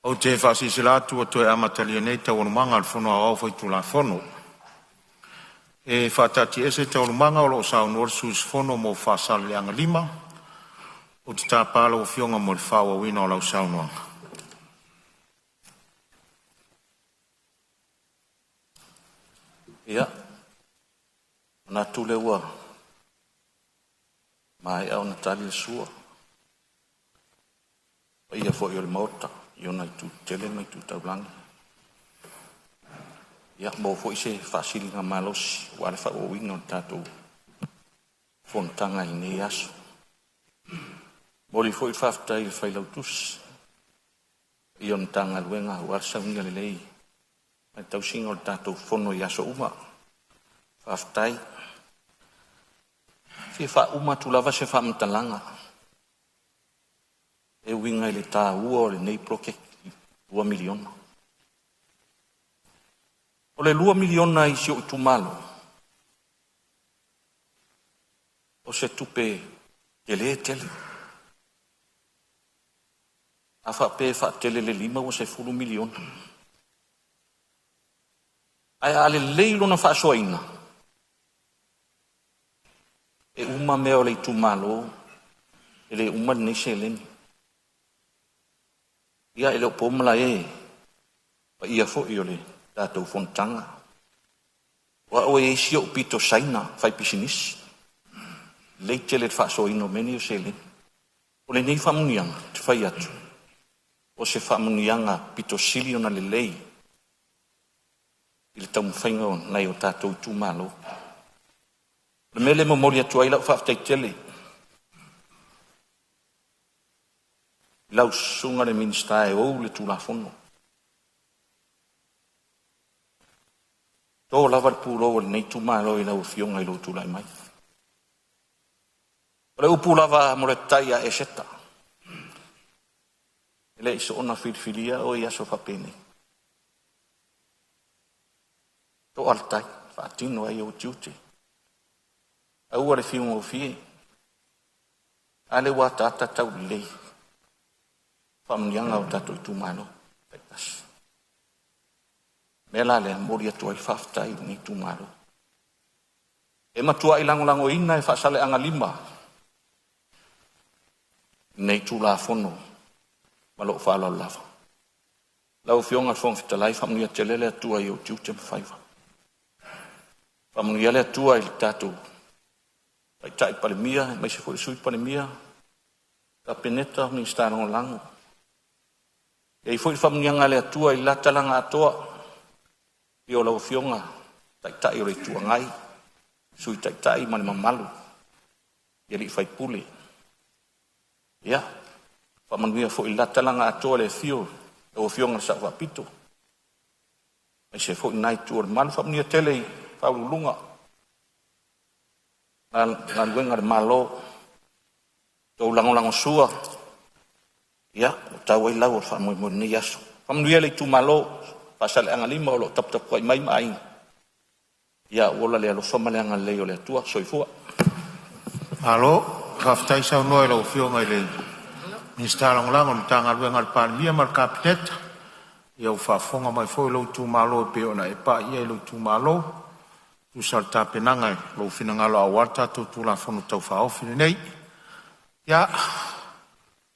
Ou te faasilasila atu ua toe amatalia nei Taualumaga a le Fono Aoao Faitulafono. E faataatiaese Taualumaga o lo o saunoa le sui usufono mo Faasaleleaga 5. Ou te tapa lau Afioga mo le faaauauina o lau saunoaga. Ia, manatu lea ua maea ona tali le sua, paia foi o le Maota i ona itu tetele ma itu taulagi. Ia maua foi se faasiligamalosi aua le faaauauina o le tatou fonotaga i lenei aso. E momoli foi le faafetai i le Failautusi ma le Matagaluega aua le saunia lelei ma le tausiga o le tatou fono i aso uma. Faafetai. E fia faauma atu lava se faamatalaga e uiga i le taua o lenei poloketi $2 miliona. O le $2 miliona i si ou itumalo, o se tupe tele tele. A faapea e faatele i le 5 ua $10 miliona. Ae a lelei lona faasoaina, e uma mea o le itumalo e le uma lenei seleni. Ia e le o po malae i paia foi o le tatou fonotaga. O au e i ai si ou pito Saina fai pisinisi, lelei tele i le faasoaina o mea nei o seleni. O lenei faamanuiaga ou te fai atu, o se faamanuiaga pito sili ona lelei i le taumafaiga o nai o tatou itumalo. O le mea lea e momoli atu ai lau faafetai tele i lau susuga i le Minisita e ou le Tulafono. E to lava le pulou o lenei itumalo i lau Afioga i lou tulai mai. O le upu lava a Moletai ia Eseta, e le i soona filifilia oe i aso faapenei, toa le tai, faatino ai ou tiute. Aua le fiu gofie, a lea ua ataata taulelei faamanuiaga o tatou itumalo taitasi. O le mea la lea e momoli atu ai le faafetai i lenei itumalo. E matuai lagolagoina e Faasaleleaga 5 lenei Tulafono ma lou faaaloalo lava. Lau Afioga i le Fofoga Fetalai, faamanuia tele le Atua i ou tiute ma faiva. Faamanuia le Atua i le tatou Taitai Palemia aemaise foi le Sui Palemia, Kapeneta, Minisita Lagolago. E i ai foi le faamanuiaga a le Atua i le la talaga atoa, i le afio o lau Afioga i le Taitai o le Itu Agai, Sui Taitai ma le mamalu i sui usufono. Ia faamanuia foi i le la talaga atoa i le afio o lau Afioga i le Sao Faapito, aemaise foi lena itu o le malu. Faamanuia tele i Ofisa Sili o Pulega o Matagaluega a le Malo i lo outou lagolagosua ua tau ai lau o le faamoemoe i lenei aso. Faamanuia le itumalo o Faasaleleaga 5 o lo o taputapuai mai ma aiga, ia ua ola le alofa ma le agalelei o le Atua. Soifua. Malo faafetai saunoa i lau Afioga i le Minisita Lagolago o le Matagaluega a le Palemia ma le Kapeneta. Ia ua faafofoga mai foi lou itumalo e pei ona e paia i lou itumalo e tusa o le tapenaga i lou finagalo aua le tatou Tulafono Tau Faaofi lenei. Ia,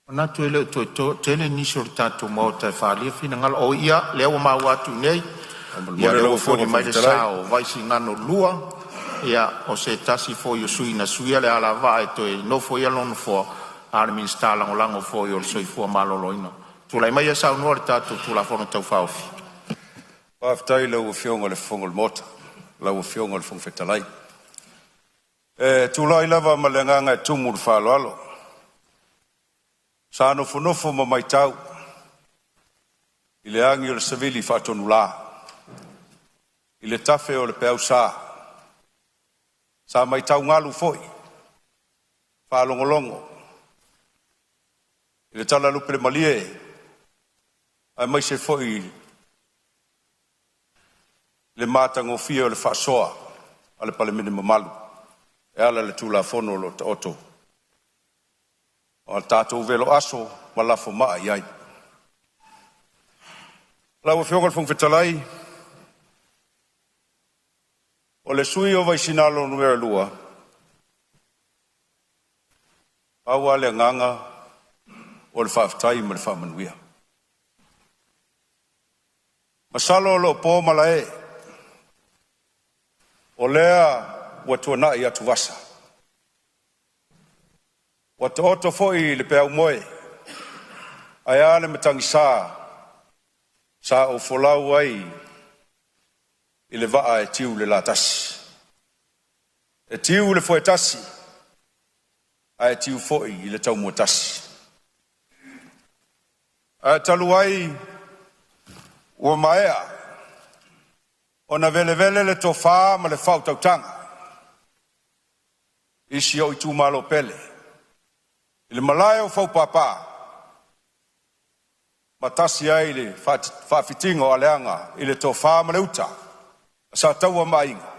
manatu e le o toe toatele nisi o le tatou Maota e faaalia finagalo. O ia, lea ua maua atu i inei, ia Faamolemole lea lau ua Afioga foli i le mai Fofoga le Fetalai. sa o Vaisigano 2, ia o se tasi foi o sui usufono na suia le alavaa e toe nofoia lona nofoa, a o le Minisita Lagolago foi o le Soifua Maloloina. Tulai maia e saunoa i le tatou Tulafono Tau Faaofi. Faafetai i lau Afioga i le Fofoga o le Maota, lau Afioga i le Fofoga Fetalai. E tulai lava ma le agaga e tumu i le faaaloalo. Sa nofonofo ma matau i le agi a le savili faatonula i le tafe o le peausa. Sa matau galu foi faalogologo i le talalupe i le malie aemaise foi le matagofie o le faasoa a le Palemene mamalu e ala i le Tulafono o lo o taoto a o tatou velo aso ma lafo maa i ai. Lau Afioga i le Fofoga Fetalai, o le sui usufono o Vaisigano Nu.2, pau lava le agaga o le faafetai ma le faamanuia. Masalo o lo o po malae, o lea ua tuanai atuvasa, ua taoto foi le peau moe ae a le matagisa sa ou folau ai i le vaa e tiu i le latasi, e tiu i le foetasi ae tiu foi i le taumuatasi. Ae talu ai ua maea ona velevele le tofa ma le faautautaga i si ou itumalo pele, i le malae o Faupapa ma tasi ai le faafitiga o aleaga i le tofa ma le uta a Sataua ma Aiga,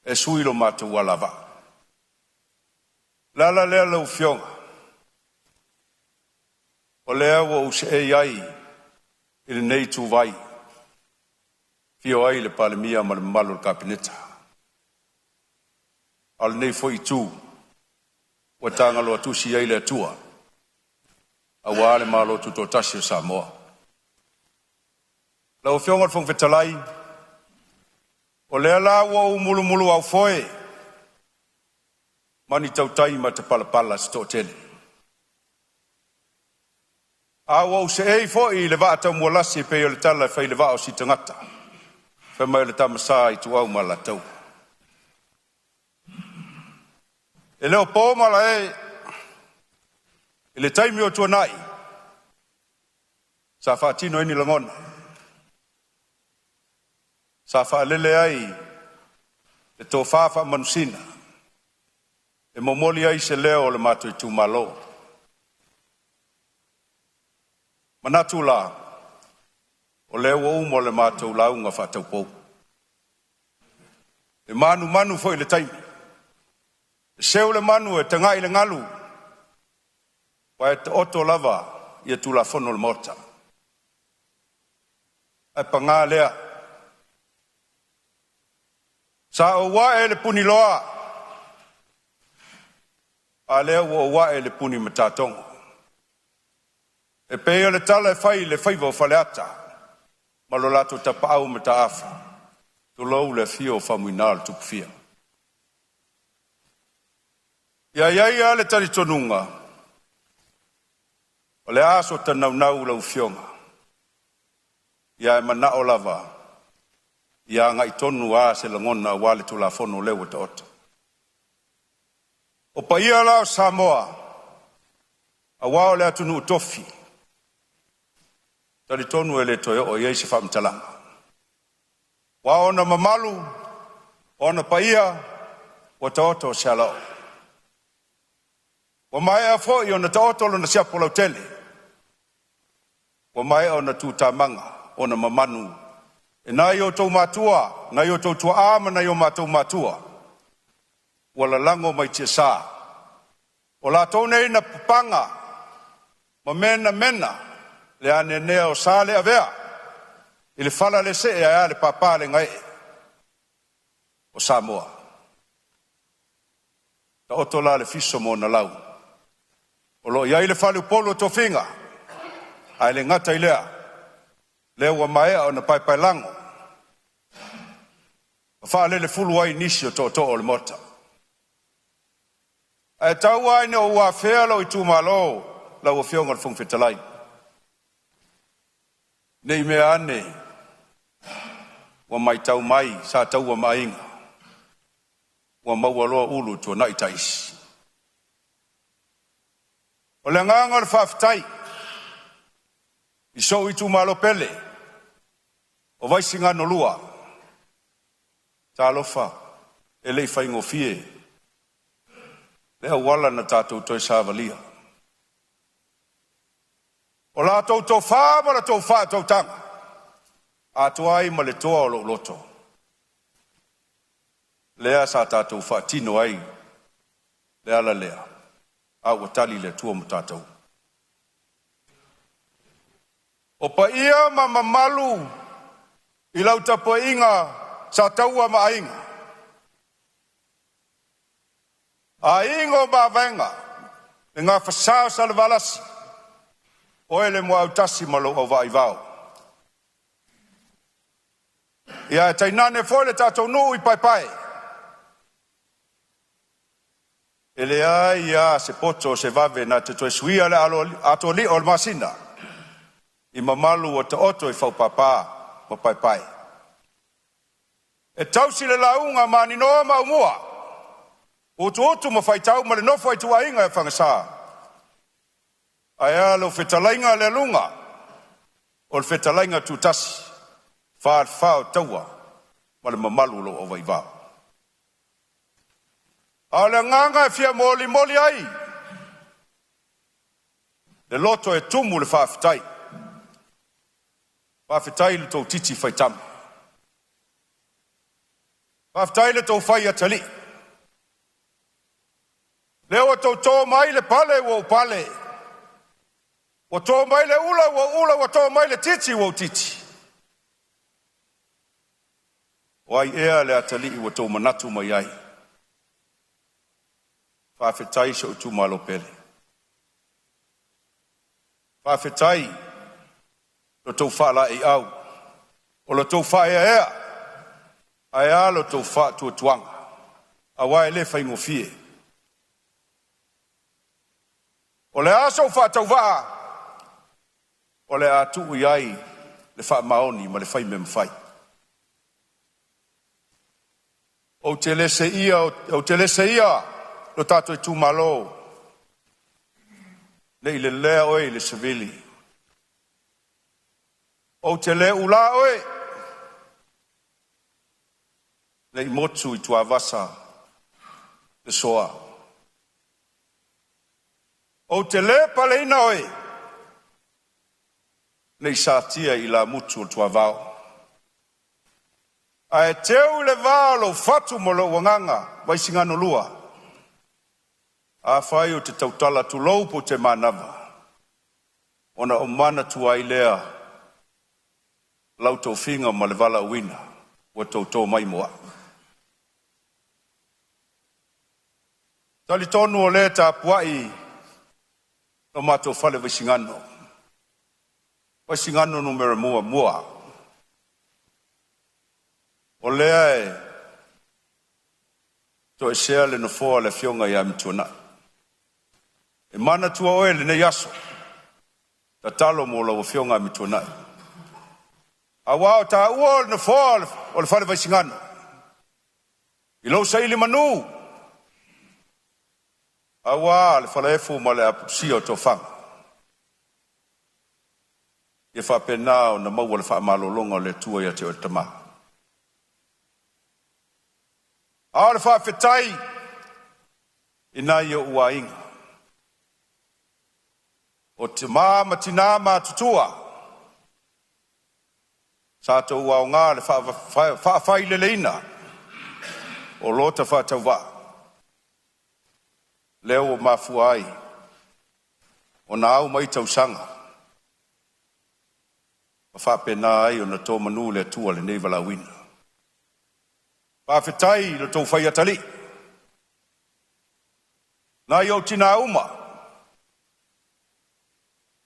e sui lo matou alavaa. O le ala lea lau Afioga, o lea ua ou seei ai i lenei ituvai, afio ai le Palemia ma le mamalu o le Kapeneta, a o lenei foi itu ua tagaloa tusi ai le Atua aua le Malo Tutoatasi o Samoa. Lau Afioga i le Fofoga Fetalai, o lea la ua ou mulumuluaufoe ma ni tautai matapalapala se toatele, a ua ou seei foi i le vaa taumualasi e pei o le tala e fai i le vaa o Sitagata, fai mai o le tamasa Ituau ma Alataua. E le o po malae i le taimi ua tuanai sa faatino ai ni lagona, sa faalele ai le tofa faamanusina e momoli ai se leo o le matou itumalo. Manatu la, o lea ua uma le matou lauga faataupou. E manumanu foi i le taimi, e seu le manu e tagai i le galu, aua e taoto lava ia Tulafono o le Maota. Ae paga lea, sa ou ae i le puniloa, a lea ua ou ae i le punimatatogo. E pei o le tala e fai i le faiva o Faleata ma lo latou tapaau Mataafa, tulou le afio o Faumuina le Tupufia. Ia i ai lava le talitonuga, o le a sota naunau lau Afioga, ia ae manao lava ia agai tonu lava se lagona aua le Tulafono o lea ua taoto. O paia la o Samoa, aua o le atunuu tofi, e talitonu e le toe oo i ai se faamatalaga, aua o ona mamalu, o ona paia ua taoto se alao. Ua maea foi ona taoto lona siapo lautele, ua maea ona tu tamaga ona mamanu e nai o outou matua, nai o outou tuaa ma nai o matou matua ua lalago mai tiasa. O latou nei na papaga ma menamena le aneanea o sa le avea i le fala le see ae a le papa le gaee o Samoa. Taoto la le fiso ma ona lau, o lo o i ai le faleupolu o tofiga, ae le gata i lea, lea ua maea ona paepaelago ma faalelefulu ai nisi o tootoo o le Maota. Ae tau lava ina ou afea lou itumalo lau Afioga i le Fofoga Fetalai, ne i mea ane ua matau mai Sataua ma Aiga, ua maua loa ulu tuanai taisi. O le agaga o le faafetai i sou itumalo pele o Vaisigano 2, talofa e le i faigofie le auala na tatou toe savalia. O la outou tofa ma la outou faautautaga, atoa ai ma le toa o lou loto, lea sa tatou faatino ai le ala lea, a ua tali le Atua mo tatou. O paia ma mamalu i lau tapuaiga sa taua ma aiga, aiga o Mavaega, le gafasa o Salevalasi, oe le muautasi ma lou auvaa aivao. Ia ae tainane foi le tatou nuu i Paepae. E leai lava se poto o se vave na te toe suia le atoa o le masina i mamalu ua taoto i faupapa ma paepae. E tausi le lauga a Maninoa ma Aumua, Utuutu ma Faitau ma le nofo a ituaiga e Fagasa. Ae a lau fetalaiga Lealuga o le fetalaiga tutasi, fa o taua ma le mamalu o lou auvaivao. A o le agaga e fia molimoli ai le loto e tumu le faafetai. Faafetai i le tou titi faitama. Faafetai i le tou fai atalii. Lea ua outou to mai le pale ua ou pale, ua to mai le ula ua ou ula, ua to mai le titi ua ou titi. O ai ea le atalii ua outou manatu mai ai? Faafetai si ou itumalo pele. Faafetai lo outou faalaeiau, o lo outou faaeaea, ae a lo outou faatuatuaga, aua e le faigofie. O le a sou faatauvaa, o le a tuu i ai le faamaoni ma le fai mea mafai. Ou te le seia lo tatou itumalo, ne i lelea oe i le savili. Ou te le ulā oe, ne i motu i tuavasa le soa. Ou te le paleina oe, ne i satia i lamutu o le tuavao. Ae teu i le va o lou fatu ma lou agaga, Vaisigano 2. Afai ou te tautala tulou po o te manava, ona ou manatua ai lea lau tofiga ma le valaauina ua touto mai mo au. Talitonu o lea tapuai lo matou fale Vaisigano, Vaisigano numera muamua. O lea e toesea le nofoa o le afioga ia Amituanai. E manatua oe i lenei aso, tatalo mo lau afioga Amituanai. Aua o taua o le nofoa o le fale Vaisigano, i lou saili manu, aua le falaefu ma le apusia o tofaga. Ia faapena ona maua le faamalologa o le Atua ia te oe le tama. A o le faafetai i nai ou aiga, o tama ma tina matutua, sa tou aoga le faafaileleina o lota faatauvaa, lea ua mafua ai ona au mai tausaga, ma faapena ai ona to manu le Atua lenei valaauina. Faafetai i lo tou fai atalii, nai ou tina uma,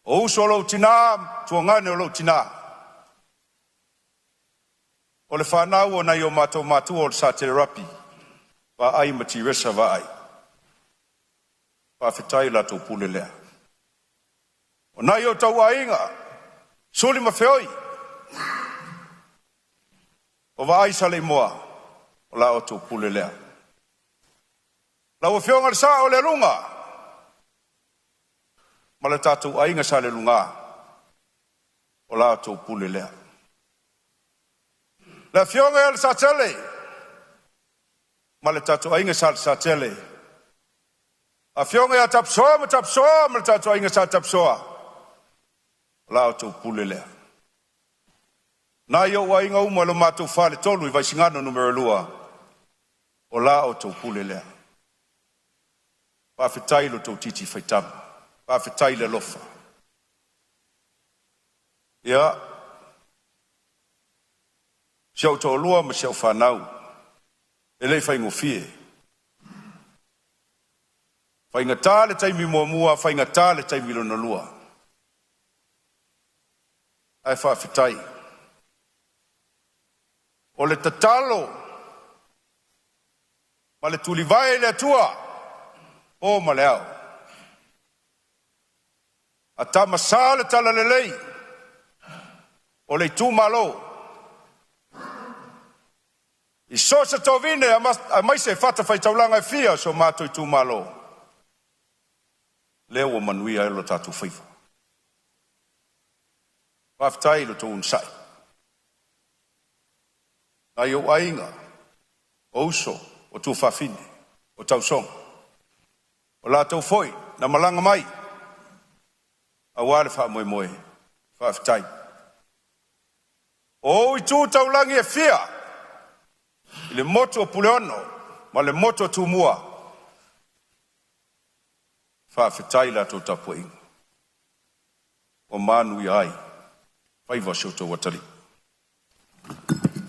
o uso o lou tina, tuagane o lou tina, o le fanau o nai o matou matua o le Sa Terapi, Vaai ma Tiresa Vaai. Faafetai latou pule lea. O nai o tau aiga, Suli ma Feoi, o Vaai Saleimoa, o la outou pule lea. Lau afioga le Sao o le Aluga, ma le tatou aiga sa le luga, o la outou pule lea. Le afioga ia le Satele, ma le tatou aiga sa le Satele, afioga ia Tapsoa ma Tapsoa ma le tatou aiga sa Tapsoa, o la outou pule lea. Nai ou aiga uma lo matou faletolu i Vaisigano numera 2, o la outou pule lea. Faafetai lo tou titi faitama, faafetai le alofa. Ia, si ou toalua ma si au fanau, e le i faigofie. Faigata le taimi muamua, faigata le taimi lona lua. Ae faafetai. O le tatalo ma le tulivae i le Atua, po ma le ao, a tamasa le talalelei o le itumalo i so o se tovine aemaise fatafaitaulaga e fia o si o matou itumalo, lea ua manuia ai lo tatou faiva. Faafetai i lo outou onosai. Nai ou aiga, o uso, o tuafafine, o tausoga, o latou foi na malaga mai aua le faamoemoe, faafetai. O ou itu taulagi e fia i le motu o Puleono ma le motu o Tumua, faafetai i la outou tapuaiga ua manuia ai faiva o si o outou atalii.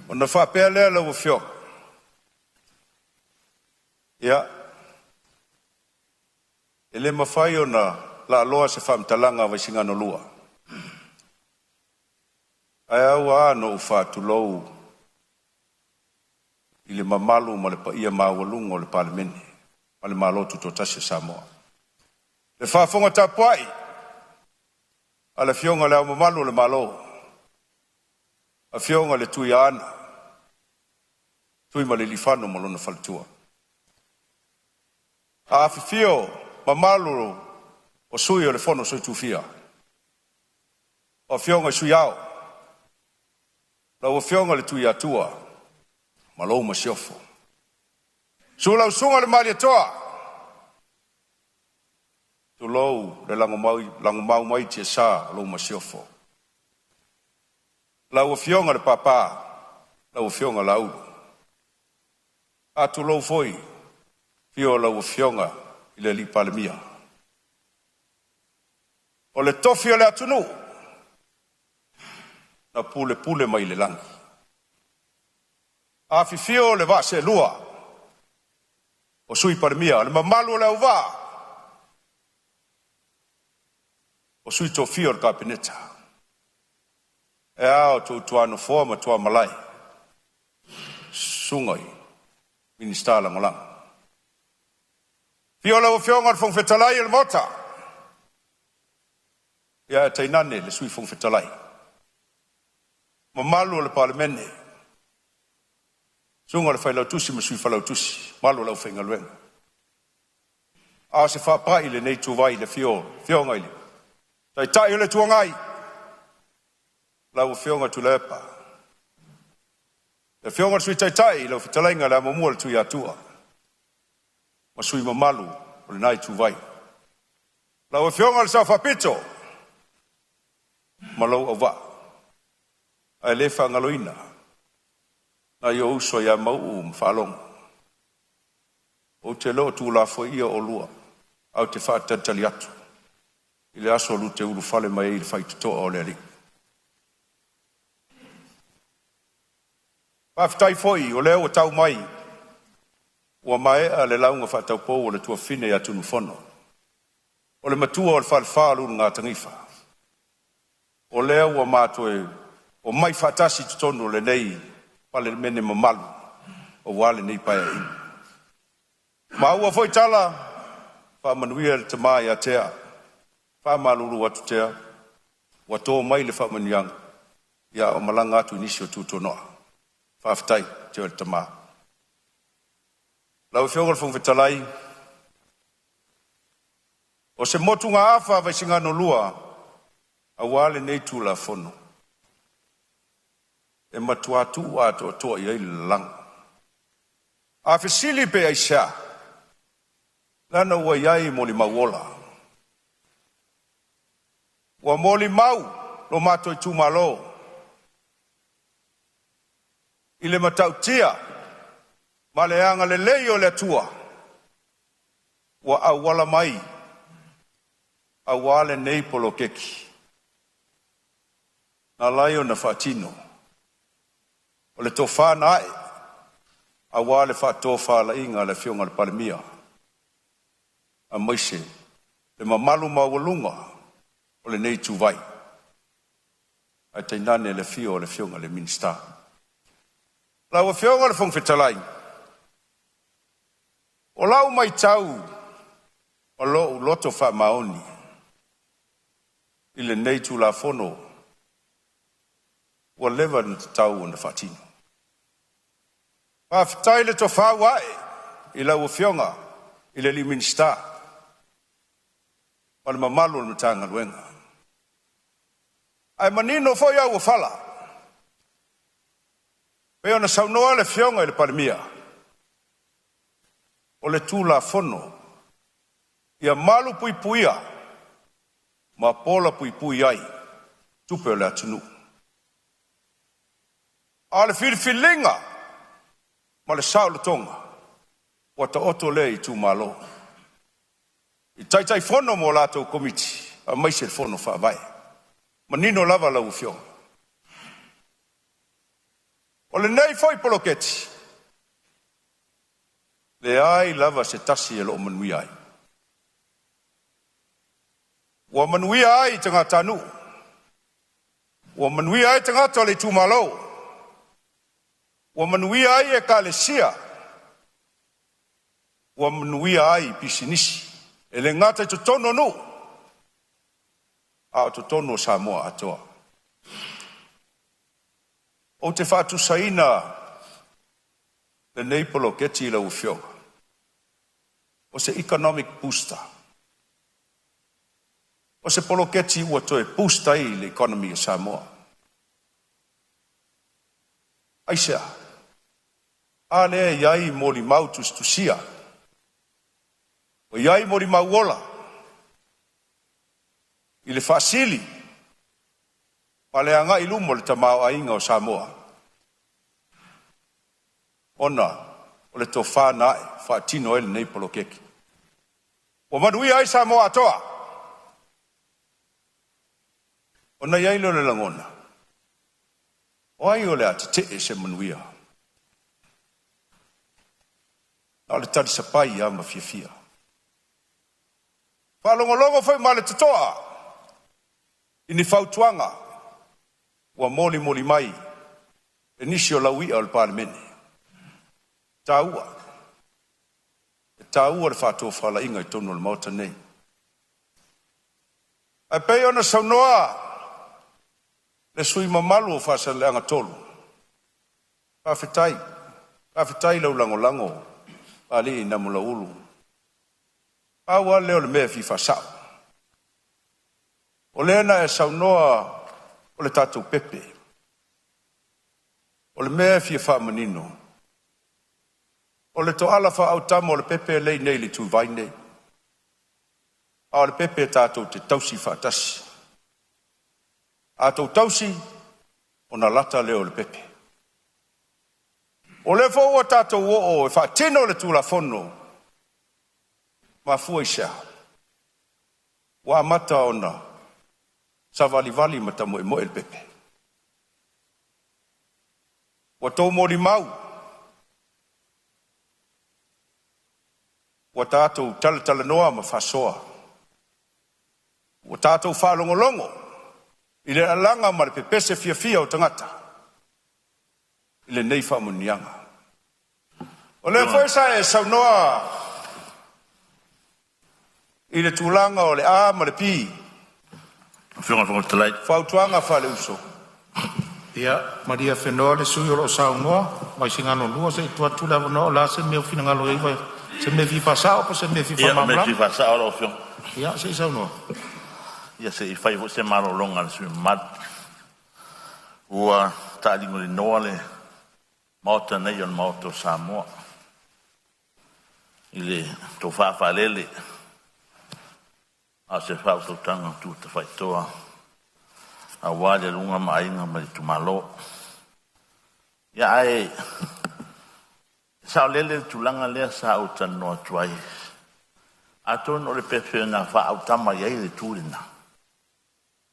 Ona faapea lea lau Afioga, ia, e le mafai ona laaloa se faamatalaga a Vaisigano 2, ae ao lava ona ou faatulou i le mamalu ma le paia maualuga o le Palemene ma le Malo Tutoatasi o Samoa. Le faafofoga tapuai a le Afioga i Le Ao Mamalu o le Malo, Afioga i le Tuiaana Tuimalealiifano ma lona faletua. Afifio mamalu o Sui o le Fono a Sui Tofia, o Afioga i Sui Ao, lau Afioga i le Tuiatua ma lou Masiofo. Susu lau Susuga i le Malietoa, tulou le lagomau mai tiasa o lou masiofo. Lau Afioga i le Papa, lau Afioga Laauli. Faatulou foi i le afio o lau Afioga i le Alii Palemia. O le tofi o le atunuu na pulepule mai le lagi. Afifio le vaa seelua o Sui Palemia, le mamalu o le auvaa o sui tofia o le Kapeneta. E a outou tuanofoa ma tuamalae, susuga i Minisita Lagolago. Afio lau Afioga i le Fofoga Fetalai o le Maota, ia tainane le Sui Fofoga Fetalai, mamalu o le Palemene, susuga i le Failautusi ma Sui Failautusi, mamalu o le aufaigaluega. A o se faapai i lenei ituvai i le afio o le Afioga i le Taitai o le Itu Agai, lau Afioga Tuilaepa, le Afioga i le Sui Taitai, lau fetalaiga le Amomua a le Tuiatua ma sui usufono mamalu o lena ituvai. Lau Afioga i le Sao Faapito ma lou auvaa, ae le faagaloina nai ou uso ia Mauu ma Faalogo. Ou te le o tuulafoaia oulua, ae ou te faatalitali atu i le aso lua te ulufale mai ai i le faitotoa o le Alii. Faafetai foi o lea ua tau mai ua maea le lauga faataupou a le tuafafine ia Tunumafono, o le matua o le falefa o le Ulugatanifa. O lea ua matoe omai faatasi i totonu o lenei Palemene mamalu aua lenei Paeaiga. Maua foi tala, faamanuia le Tama ia Tea, faamalulu atu Tea, ua to mai le faamanuiaga, ia o malaga atu i nisi o tutonoa. Faafetai Tea o le Tama. Lau Afioga i le Fofoga Fetalai, o se motugaafa a Vaisigano 2 aua lenei Tulafono, e matua tuu atoatoa i ai le lalago. A fesili pe aisea, leaga ua i ai molimau ola. Ua molimau lo matou itumalo i le matautia ma le agalelei o le Atua ua auala mai aua lenei poloketi. Na ala ai ona faatino o le tofa na ae aua le faatofalaiga a le Afioga i le Palemia aemaise le mamalu maualuga o lenei ituvai, ae tainane le afio o le Afioga i le Minisita. Lau Afioga i le Fofoga Fetalai, o lau matau ma lou loto faamaoni i lenei Tulafono ua leva ona tatau ona faatino. Faafetai le tofa ua ae i lau Afioga i le Minisita ma le mamalu o le Matagaluega, ae manino foi auofala e pei ona saunoa le Afioga i le Palemia, o le Tulafono ia malupuipuia ma pola puipui ai tupe a le atunuu. A o le filifiliga ma le saolotoga ua taoto lea i itumalo, i Taitaifono ma o latou Komiti aemaise le Fono Faavae. Manino lava lau Afioga. O lenei foi poloketi, leai lava se tasi e le o manuia ai. Ua manuia ai tagatanuu, ua manuia ai tagata o le itumalo, ua manuia ai ekalesia, ua manuia ai pisinisi, e le gata i totonu o nuu, a o totonu o Samoa atoa. Ou te faatusaina lenei poloketi lau Afioga, o se economic booster. O se poloketi ua toe boost ai le economy o Samoa. Aisea? A lea e i ai molimau tusitusia, ua i ai molimau ola i le faasili ma le agai i luma o le tamaoaiga o Samoa, ona o le tofa na ae faatino ai lenei poloketi. Ua manuia ai Samoa atoa. Ona i ai lea o le lagona, o ai o le a tetee se manuia? Na o le talisapai lava ma fiafia. Faalogologo foi ma le totoa i ni fautuaga ua molimoli mai e nisi o lauia o le Palemene. Taua, e taua le faatofalaiga i totonu o le Maota nei. Ae pei ona saunoa le sui usufono mamalu o Faasaleleaga 3, faafetai, faafetai i lau lagolago Alii Namulauulu. Pau lava lea o le mea e fia faasao. O lea na e saunoa o le tatou pepe. O le mea e fia faamanino, o le toala faaautama o le pepe lea e i inei i le ituvai lenei. A o le pepe tatou te tausi faatasi. A tou tausi, ona lata lea o le pepe. O lea foi ua tatou oo e faatino le Tulafono, mafua i se a? Ua amata ona savalivali ma tamoemoe le pepe. Ua tou molimau, ua tatou talatalanoa ma faasoa, ua tatou faalogologo i le alaga ma le pepese fiafia o tagata i lenei faamanuiaga. O lea foi sa e saunoa i le tulaga o le A ma le P. Afioga i le Fofoga Fetalai. Fautuaga faale-uso. Ia, malie afenoa le sui usufono o lo o saunoa mai Vaisigano 2 se i tuu atu le avanoa. O le a se mea ua finagalo i ai? Se mea e fia faasao po o se mea e fia Ia, o mea faamalamalama? fia faasao lau Afioga. Ia, se i saunoa. Ia, se i fai foi se malologa a le sui usufono mamalu. Ua taaligolinoa le Maota nei o le Maota o Samoa i le tofa faalele a o se faautautaga tutafaitoa aua le aluga ma aiga ma le itumalo. Ia, ae saolele le tulaga lea sa ou talanoa atu ai. Atonu o le pepe na faaautama i ai le tu lena.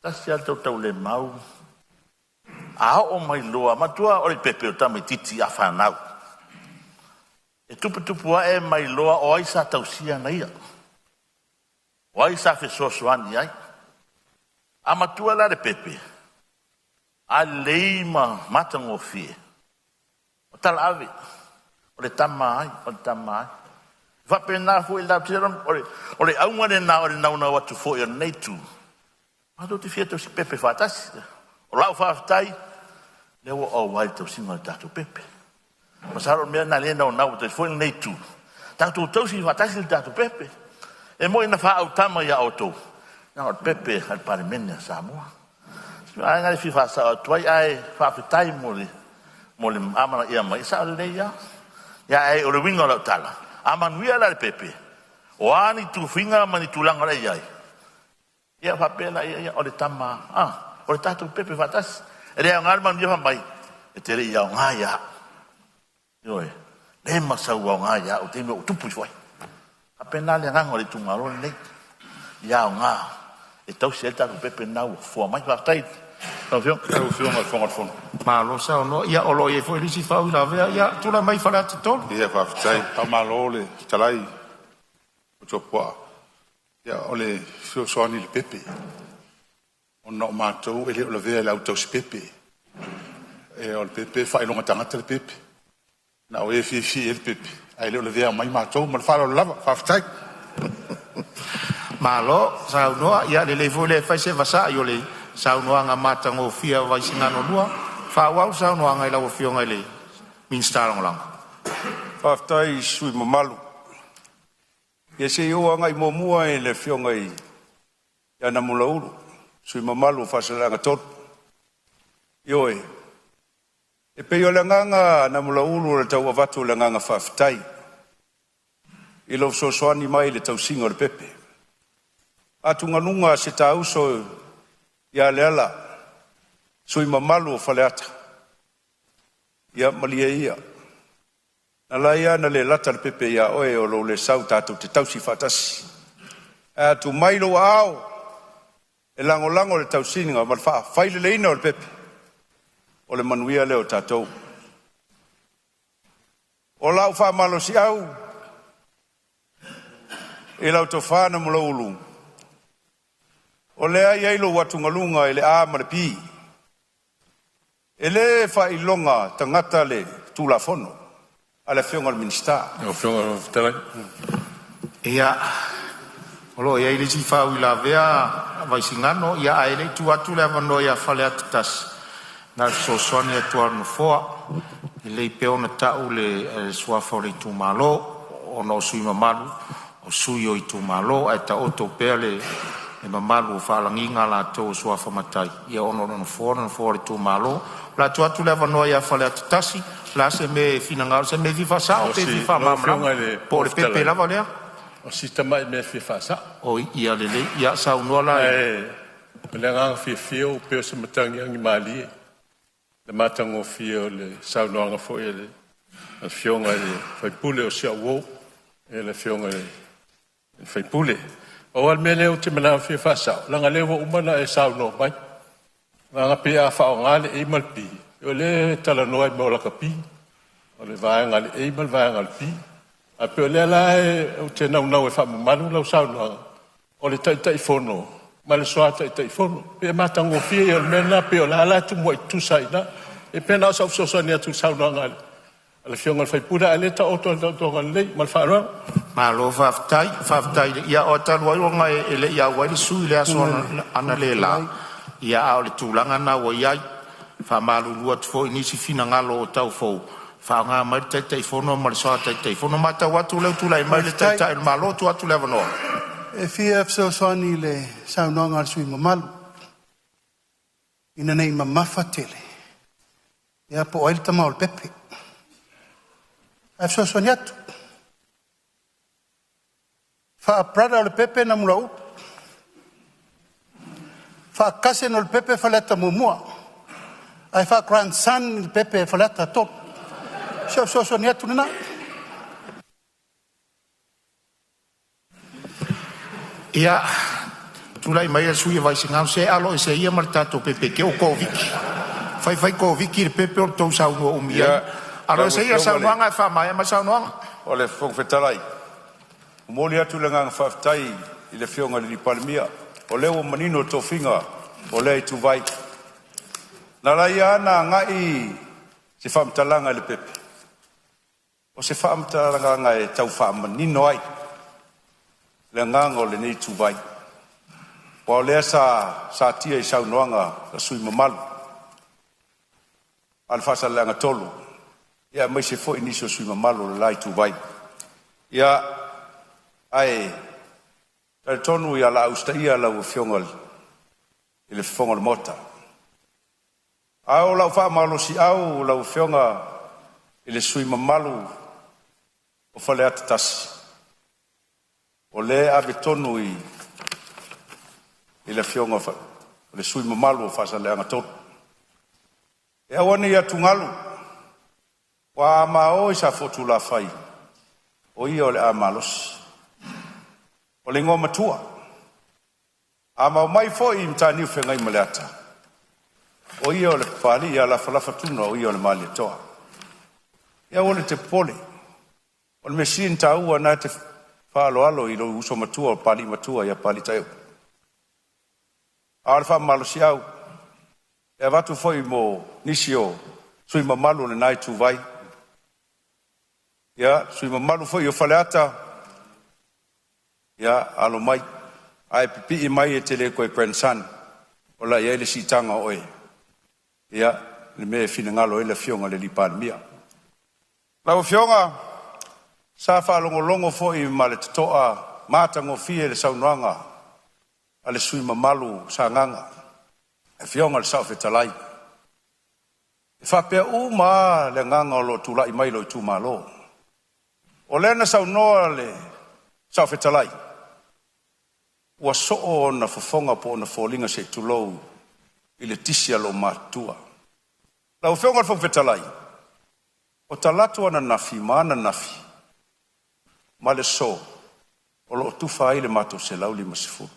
Tasi lava le tautaulemau A oo mai loa, matua o le pepe o tamaitiiti a fanau. E tuputupu ae mai loa o ai sa tausia na ia. O ai sa fesoasoani ai. A matua la le pepe, a lelei ma matagofie, o talaave, o le tama ai, o le tama ai. Faapena foi la, o le auga lena o le naunau atu foi o lenei itu, matou te fia tausi pepe faatasi. O lau faafetai, lea ua auai le tausiga o le tatou pepe. Masalo o le mea lena lea e naunau atu ai foi lenei itu, tatou tausi faatasi le tatou pepe. E moni na faaautama ia outou, na o le pepe a le Palemene a Samoa. Vaega e fia faasao atu ai, ae faafetai mo le amanaia mai, e sao lelei lava. Ia ae o le uiga o lau tala, a manuia la le pepe, o a ni tufiga ma ni tulaga o le a i ai, ia faapea la ia, o le tama, o le tatou pepe faatasi. E le aoga le manuia fai mai, e te le i aoga ia au. Ioe, le masau aoga ia au, taimi o tupu ifo ai. Faapena le agaga o le itumalo lenei, ia aoga e tausi ai le tatou pepe lena ua fofoa mai. Faafetai lau Afioga. Lau Afioga i le Fofoga o le Fono. Malo saunoa. Ia o lo o i ai foi nisi faauilavea. Ia tulai mai Faleata 3. Ia faafetai. Faamalo le fetalai o Ia o le fesoasoani i le pepe, ona o matou e le o lavea i le au tausi pepe. E o le pepe e faailoga tagata le pepe. Na o e fiafia i ai le pepe, ae le o lavea mai matou. Ma le faaaloalo lava, faafetai. Malo saunoa. Ia lelei foi le fai se vasai o le saunoaga matagofie a Vaisigano 2. Faaauau le saunoaga i lau Afioga i le Minisita Lagolago. Faafetai i sui usufono mamalu. Ia se i ou agai muamua i le Afioga ia Namulauulu, sui usufono mamalu o Faasaleleaga 3. Ioe, e pei o le agaga Namulauulu o le tau avatu o le agaga faafetai i lou fesoasoani mai i le tausiga o le pepe. Atugaluga se tauso ia Leala, sui mamalu o Faleata, ia malie ia, na ala ai ona le lata le pepe ia oe o lou le sau tatou te tausi faatasi. Ae a tuu mai lou aao e lagolago i le tausiga ma le faafaileleina o le pepe, o le manuia lea o tatou. O lau faamalosiau i lau tofa Namulauulu, o lea e i ai lou atugaluga i le A ma le P. E le faailoga tagata le Tulafono a le Afioga i le Minisita. Lau Afioga i le Fofoga Fetalai. Ia, o lo o i ai le isi faauilavea a Vaisigano, ia ae le i tuu atu le avanoa ia Faleata 1, na o le fesoasoani atu lava o le Nofoa. E lelei pea ona tau le suafa o le itumalo, ona o sui usufono mamalu o sui o itumalo, ae taoto pea le mamalu o faalagiga latou o suafa matai, ia ona o le Nofoa o le Nofoa o le itumalo. O le a tuu atu le avanoa ia Faleata 1, o le a se mea e finagalo, se mea e fia faasao pe fia Lau Afioga faamalamalama, i le po o Fofoga le pepe Fetalai, lava lea? o si tamai mea e fia faasao. Oi, ia lelei, ia saunoa la. Ae o le agaga fiafia ua pei o se matagi agimalie le matagofie o le saunoaga foi a le Afioga i le sui usufono o si au uo, le Afioga i le sui usufono. Pau lava le mea lea ou te manao e fia faasao, leaga o lea ua uma ona e saunoa mai, leaga pei a faaaoga le A ma le B, o lea e talanoa i mea o lakapi, o le vaega a le A ma le vaega a le B. Ae pei o lea la ou te naunau e faamamalu lau saunoaga, o le Taitaifono ma le Soa Taitaifono. E pei e matagofie ia o le mea lena, pei o la e la e tumuai tutusa ai i ina. E pei na o sau fesoasoani atu i le saunoaga a le Afioga i le sui usufono, a o lea e taoto lava i le taotoga lelei. Ma le faaaloalo. Malo faafetai, faafetai. Ia o talu ai ona e le i auai le sui usufono i le aso analeila, ia a o le tulaga lena ua i ai. E faamalulu atu foi i nisi finagalo o taufou, faaaoga mai le Taitaifono ma le Soa Taitaifono. E matau atu o lea ua tulai mai le Faafetai. Taitai o le Malo, tuu atu le avanoa. E fia fesoasoani i le saunoaga a le sui usufono mamalu, ina ne i mamafa tele, ia po o ai le tama o le pepe. Ae fesoasoani atu. Faa-brother o le pepe Namulauulu, faa-cousin o le pepe Faleata 1, ae faa-grandson le pepe Faleata 3. Si au fesoasoani atu lena. Ia, tulai maia le sui usufono o Vaisigano, se alo ese ia ma le tatou pepe o Koviti. Fai Koviti le pepe o le tou saunoa umi ai. Alo Lau ese ia Afioga i le saunoaga e faamaea mai saunoaga. O le Fofoga Fetalai, momoli atu le agaga faafetai i le Afioga i le Palemia, o lea ua manino tofiga o lea ituvai. Na ala ai ona agai se faamatalaga i Lepepe, o se faamatalaga e tau faamanino ai le agaga o lenei ituvai, aua o lea sa satia i saunoaga a sui usufono mamalu a le Faasaleleaga 3, aemaise foi nisi o sui usufono mamalu o le la ituvai. Ia, ae talitonu o le a usitaia lau Afioga i le Fofoga o le Maota. A o lau faamalosiau lau Afioga i le sui usufono mamalu o Faleata 1, o lea e ave tonu i le Afioga i le sui usufono mamalu o Faasaleleaga 3. E aua ne i atugalu, aua a ma o i Safotulafai, o ia o le a malosi. O le igoa matua. A ma omai foi i Mataniu Feagaimaleata, o ia o le Papalii ia Lafalafa Tuna o ia o le Malietoa. Ia aua e te popole, o le mea sili ona taua na te faaaloalo i lou uso matua o Papalii Matua ia Papalii Taeu. A o le faamalosiau e avatu foi mo nisi o sui mamalu o lena ituvai. Ia, sui mamalu foi o Faleata, ia alo mai, ae pipii mai e te le toe grandson, o le a i ai le siitaga o oe. Ia, le mea e finagalo ai le Afioga i le Palemia. Lau Afioga, sa faalogologo foi ma le totoa matagofie i le saunoaga a le sui usufono mamalu o Sagaga, le Afioga i le Saofetalai. E faapea uma lava le agaga o lo o tulai mai i lou itumalo. O lea na saunoa le Saofetalai, ua soo ona fofoga po o ona foliga se i tulou i le tisi a loomatutua. Lau Afioga i le Fofoga Fetalai, o talaatu ananafi ma ananafi ma le aso o lo o tufa ai le matou 150.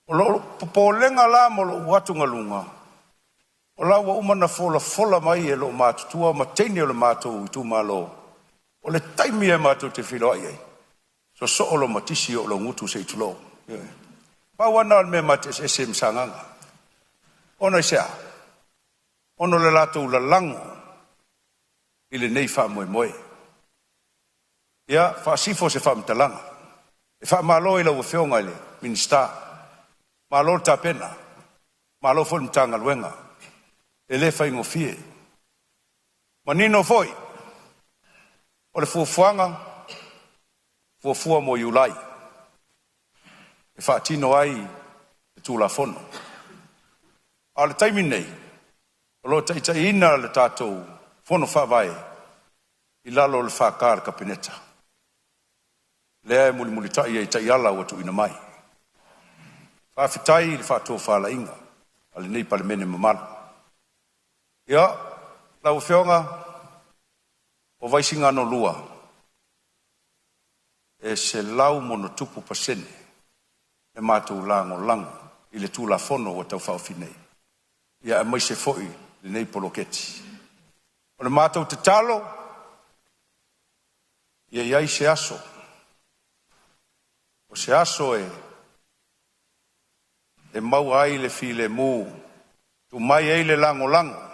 O lou popolega la ma lou atugaluga, o la ua uma ona folafola mai e loomatutua ma teine o le matou itumalo, o le taimi e matou te feiloai ai, sosoo loma tisi oo lou gutu se i tulou. Pau lava lena o le mea e ma te eseese ai ma Sagaga. Ona i se a? Ona o le latou lalago i lenei faamoemoe. Ia faasifo se faamatalaga. E faamalo i lau Afioga i le Minisita, malo le tapena, malo foi le Matagaluega, e le faigofie. Manino foi o le fuafuaga, fuafua mo Iulai e faatino ai le Tulafono. A o le taimi lenei, o lo o taitaiina le tatou Fono Faavae i lalo o le FK a le Kapeneta, lea e mulimulitai ai i taiala ua tuuina mai. Faafetai i le faatofalaiga a lenei Palemene mamalu. Ia, lau Afioga, o Vaisigano 2, e 100+% le matou lagolago i le Tulafono ua Tau Faaofi nei, ia aemaise foi lenei poloketi. O le matou tatalo, ia i ai se aso, o se aso e maua ai le filemu, tuu mai ai le lagolago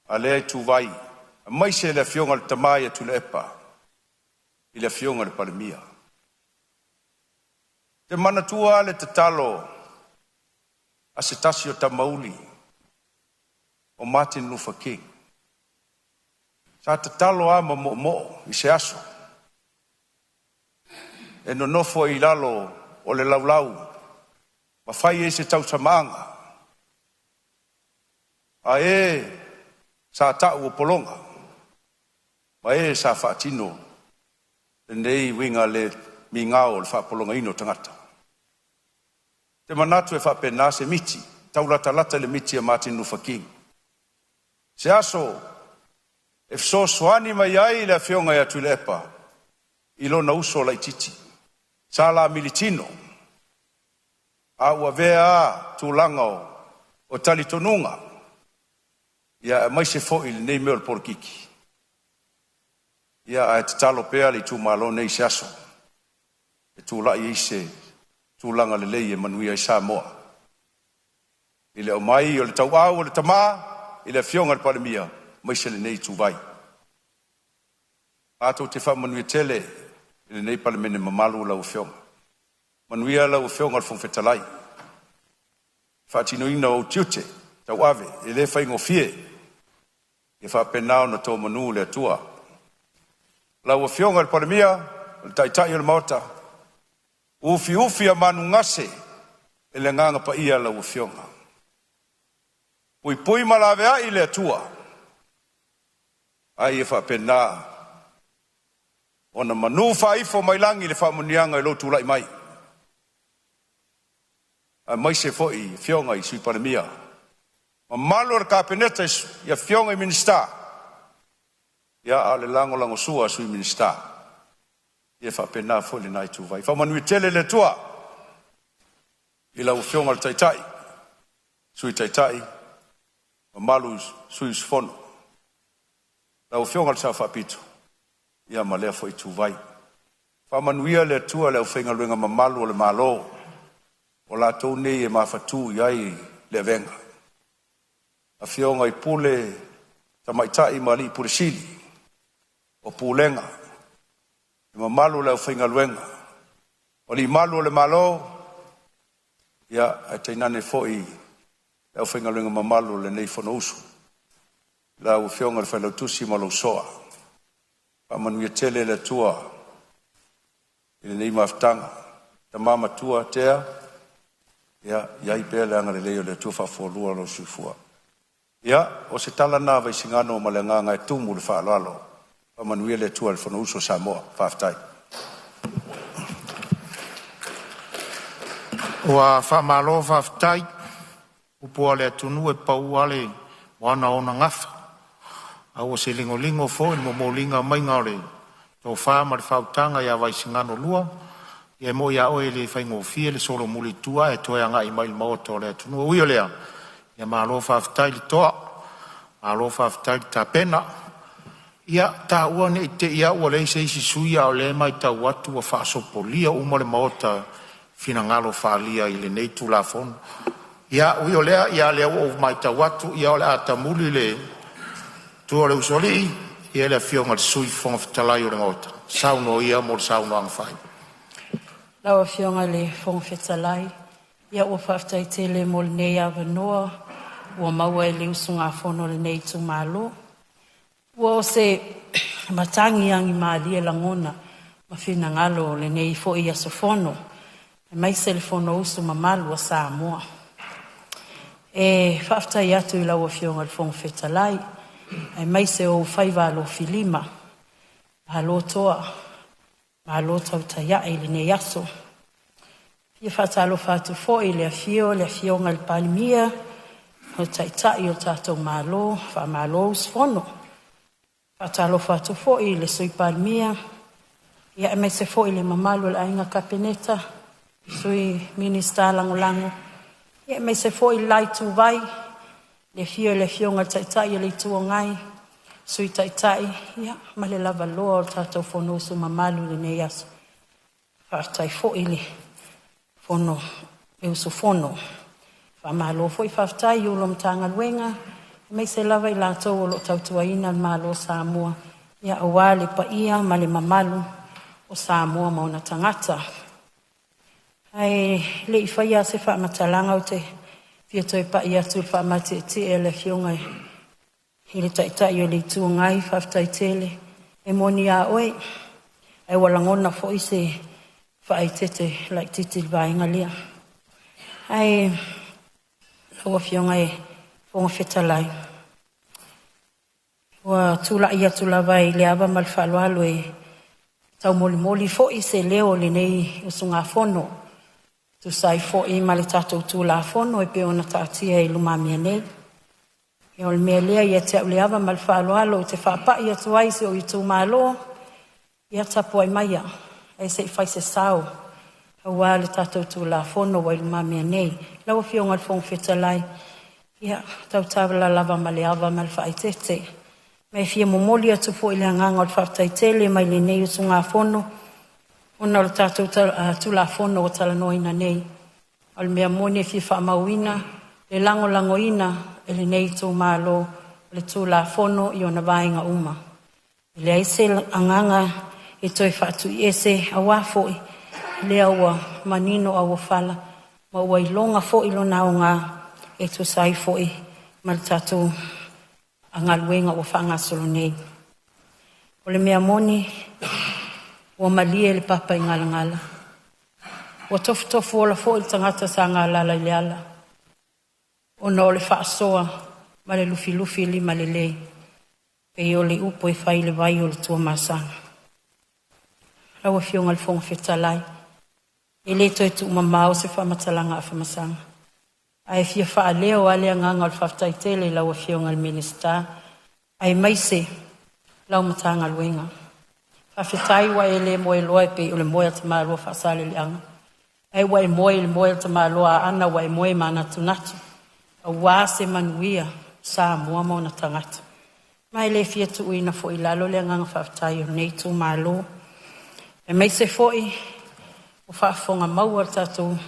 a lea ituvai, aemaise le Afioga i le Tama ia Tuilaepa i le Afioga i le Palemia. Ou te manatua lava le tatalo a se tasi o tamauli o Martin Luther King. Sa tatalo lava ma moomoo i se aso e nonofo ai i lalo o le laulau ma fai ai se tausamaaga a e sa ta'u o pologa ma e sa faatino lenei uiga le migao o le faapologaina o tagata. Ou te manatu e faapena se miti, taulatalata i le miti a Martin Luther King. Se aso e fesoasoani mai ai le Afioga ia Tuilaepa i lona uso laitiiti sa la militino, a ua avea lava tulaga o O talitonuga ia aemaise foi lenei mea o le polokiki, ia ae tatalo pea le itumalo nei i se aso e tulai ai se tulaga lelei e manuia ai Samoa. I le aumai o le tauau o le tama i le Afioga i le Palemia aemaise lenei ituvai. Matou te faamanuia tele i lenei Palemene mamalu lau Afioga. Manuia lau Afioga i le Fofoga Fetalai, faatinoina ou tiute tauave e le faigofie, ia faapena ona outou manu le Atua. Lau Afioga i le Palemia o le Taitai o le Maota, ufiufi manugase i le Agaga Paia lau Afioga, puipui ma laveai le Atua a ia faapena ona manu faaifo mai lagi le faamanuiaga i lou tulai mai, aemaise foi afioga i Sui Palemia, mamalu o le Kapeneta i afioga i Minisita, ia a o le lagolagosua a Sui Minisita, ia faapena foi lena ituvai. Faamanuia tele le Atua i lau Afioga i le Taitai, Sui Taitai, mamalu i sui usufono, lau Afioga i le Sao Faapito, ia ma lea foi ituvai. Faamanuia le Atua i le aufaigaluega mamalu a le Malo o latou nei e mafatu i ai le avega, afioga i Pule Tamaitai ma Alii Pule Sili o Pulega, le mamalu o le aufaigaluega, o alii malu o le Malo, ia ae tainane foi le aufaigaluega mamalu o lenei Fonousu. Lau Afioga i le Failautusi ma lou Soa, faamanuia tele le Atua i lenei mafutaga. Tama matua Tea, ia i ai pea le agalelei o le Atua faafualua lou soifua. Ia, o se tala lena a Vaisigano ma le agaga e tumu le faaaloalo. Faamanuia le Atua i le Fonousu a Samoa. Faafetai. Ua faamalo faafetai. Upu a le atunuu e pau lava le moana ona gafa, a ua se ligoligo foi le momoliga mai o le tofa ma le faautaga ia Vaisigano 2. Ia e moni a oe e le faigofie le solomuli i tua ae toe agai mai i le maota o le atunuu. Ui o lea, ia malo faafetai le toa, malo faafetai le tapena. Ia taua ne i te i lava ua leai se isi sui usufono a o lea e matau atu ua faasopolia uma le Maota i finagalo faaalia i lenei Tulafono. Ia, ui o lea, o lea ua ou matau atu o le a tamuli le tua o le usoalii i le Afioga i le Sui Fofoga Fetalai o le Maota, saunoa ia mo le saunoaga faaiu. Lau Afioga i le Fofoga Fetalai, ia ua faafetai tele mo lenei avanoa ua maua e le usugafono a lenei itumalo. Ua o se matagi agimalie lagona ma finagalo o lenei foi aso fono, aemaise le Fonousu mamalu a Samoa. E faafetai atu i lau Afioga i le Fofoga Fetalai, aemaise o ou faiva alofilima, malo toa, malo tautai a'e i lenei aso. E fia faatalofa atu foi i le afio o le Afioga i le Palemia, o le Taitai o le tatou Malo, faamalo usufono. E faatalofa atu foi i le Sui Palemia, ia aemaise foi le mamalu o le Aiga Kapeneta, Sui Minisita Lagolago, ia aemaise foi le la ituvai, le afio o le Afioga i le Taitai o le Itu Agai, Sui Taitai ia ma le lavaloa o le tatou Fonousu mamalu i lenei aso. Faafetai foi le fono le usufono. Faamalo foi faafetai i Ofisa Sili o Matagaluega aemaise lava i latou o lo o tautuaina le Malo o Samoa ia aua le paia ma le mamalu o Samoa ma ona tagata. Ae le i faia se faamatalaga ou te fia toe pai atu i le faamatietie o le Afioga i le Taitai o le Itu Agai, faafetai tele. E moni a oe, ae ua lagona foi se faaeteete laitiiti i le vaega lea. Ae lau Afioga i le Fofoga Fetalai, ua tulai atu lava i le ava ma le faaaloalo e taumolimoli foi se leo o lenei usugafono e tusa ai foi ma le tatou Tulafono e pei ona taatia i lumamea nei. Ia o le mea lea e ia te au le ava ma le faaaloalo ou te faapai atu ai i si ou itumalo, ia tapuai maia ae se i fai se sao aua le tatou Tulafono ua i lumamea nei. Lau Afioga i le Fofoga Fetalai, Ia, tautala lava ma le ava ma le faaeteete. Ma e fia momoli atu foi le agaga o le faafetai tele mai lenei usugafono ona o le tatou Tulafono ua talanoaina nei. O le mea moni e fia faamauina le lagolagoina e lenei itumalo o le Tulafono i ona vaega uma. E leai se agaga e toe faatuiese aua foi lea ua manino auofala ma ua iloga foi lona aoga e tusa ai foi ma le tatou galuega ua faagasolo nei. O le mea moni ua malie le papa i galagala, ua tofutofuola foi le tagata sa galala i le ala ona o le faasoa ma le lufilufi limalelei pei o le upu e fai i le vai o le Tuamasaga. Lau Afioga i le Fofoga Fetalai, e le toe tuumamao se faamatalaga a Afamasaga, ae fia faaleo lava le agaga o le faafetai tele i lau Afioga i le Minisita aemaise lau Matagaluega. Faafetai ua e le moeloa e pei o le moe a tamaloa Faasaleleaga, ae ua e moe i le moe a le tamaloa Aana ua e moe manatunatu aua se manuia o Samoa ma ona tagata. Ma e le fia tuuina foi i lalo le agaga faafetai o lenei itumalo, aemaise foi o faafofoga maua a le tatou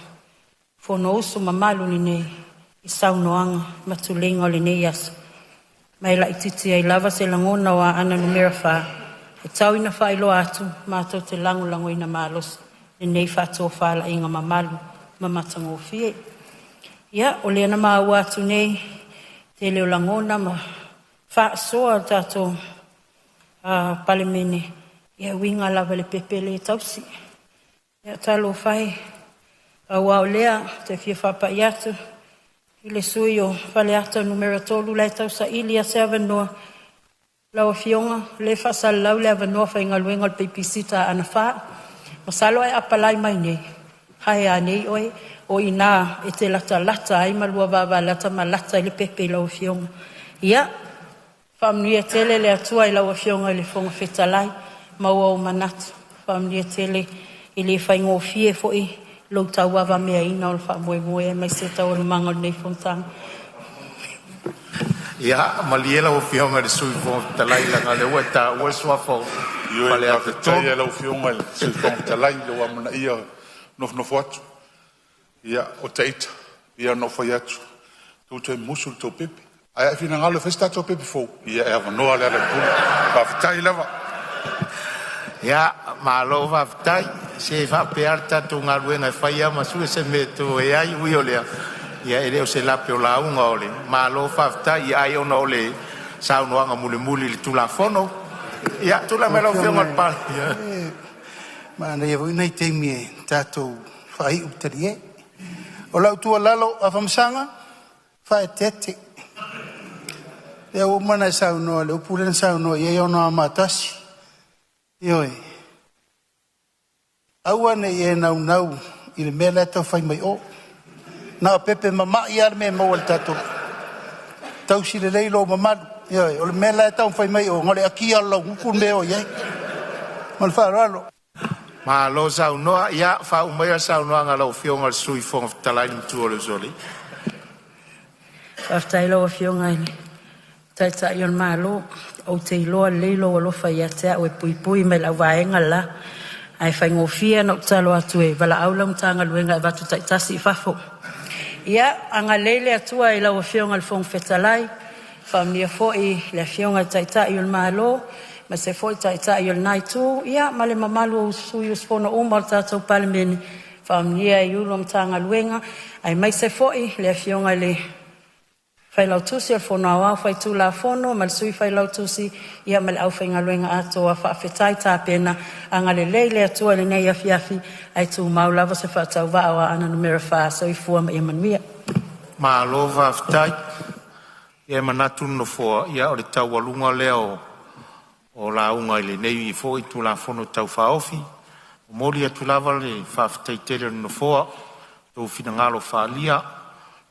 Fonousu mamalu lenei i saunoaga ma tuleiga o lenei aso, ma e laitiiti ai lava se lagona o Aana Alofi 4 e tau ina faailoa atu, matou te lagolagoina malosi lenei faatofalaiga mamalu ma matagofie. Ia, o lea na maua atu nei le tele o lagona ma faasoa le tatou Palemene e uiga lava i le pepe lea e tausi. Ia talofa e, pau lava o lea ou te fia faapai atu i le sui usufono o Faleata 3 la e tausaili lava se avanoa. Lau Afioga o lea e faasalalau le avanoa faigaluega o le babysitter a Aana 4. Masalo a e apalai mai nei, hire nei oe, o i ina e te latalata ai ma lua vavalata ma lata ai le pepe i lau Afioga. Ia faamanuia tele le Atua i lau Afioga i le Fofoga Fetalai, maua ou manatu, faamanuia tele. E le faigofie foi lou tauavameaina o le faamoemoe aemaise taualumaga o lenei fonotaga. Ia, malie lau Afioga i le Sui Fofoga Fetalai leaga o lea ua e taua le suafa o Ioe, Faleata faafetai 3. i lau Afioga i le Sui Fofoga Fetalai i lou amanaia o le nofonofo atu. Ia, o ita, pei lava ona ou fai atu, tou te musu i le tou pepe. Ae a e finagalo e fai se tatou pepe fou, ia e avanoa Lealailepule. Faafetai lava. Ia, malo faafetai. Se e faapea lava le tatou galuega e fai lava ma sue se mea e toe ai. Ui o lea, ia e le o se lape o lauga o le Malo faafetai, ai ona o le saunoaga mulimuli i le Tulafono. Ia, tulai Lau mai lau Afioga Afioga i le Palemia. e manaia foi nai taimi e tatou faaiu talie. O lau tuualalo Afamasaga, faaeteete. Lea ua uma ona e saunoa i le upu lea na saunoa i ai Anoamaa 1. Ioe, aua ne i e naunau i le mea la e tau fai mai o. Na o pepe mama'i lava le mea e maua i le tatou tausi lelei lou mamalu. Ioe, o le mea la e taumafai mai o, na o le akia lava o le laugutu le mea e oo i ai. Ma le faaaloalo. Malo saunoa. Ia faauma maia le saunoaga a lau Afioga i le Sui Fofoga Fetalai le matua o le Usoalii. Faafetai lau Afioga i le Taitai o le Malo, ou te iloa lelei lou alofa ia te au e puipui mai i lau vaega le la, ae faigofie ona ou tatalo atu e valaau lau Matagaluega e avatu taitasi i fafo. Ia agalelei le Atua i lau Afioga i le Fofoga Fetalai, faamanuia foi i le Afioga i le Taitai o le Malo aemaise foi le Taitai o lena Itu ia ma le mamalu o sui usufono uma o le tatou Palemene, faamanuia i Ofisa Sili o Pulega o Matagaluega aemaise foi le Afioga i le Failautusi o le Fono Aoao Faitulafono ma le Sui Failautusi ia ma le aufaigaluega atoa. Faafetai tapena, agalelei le Atua i lenei afiafi ae tumau lava se faatauvaa o Aana Alofi 4. Soifua ma ia manuia. Malo faafetai. Ia e manatu le Nofoa, ia o le taualuga lea o lauga i lenei foi Tulafono Tau Faaofi. E momoli atu lava le faafetai tele a le Nofoa i outou finagalo faaalia,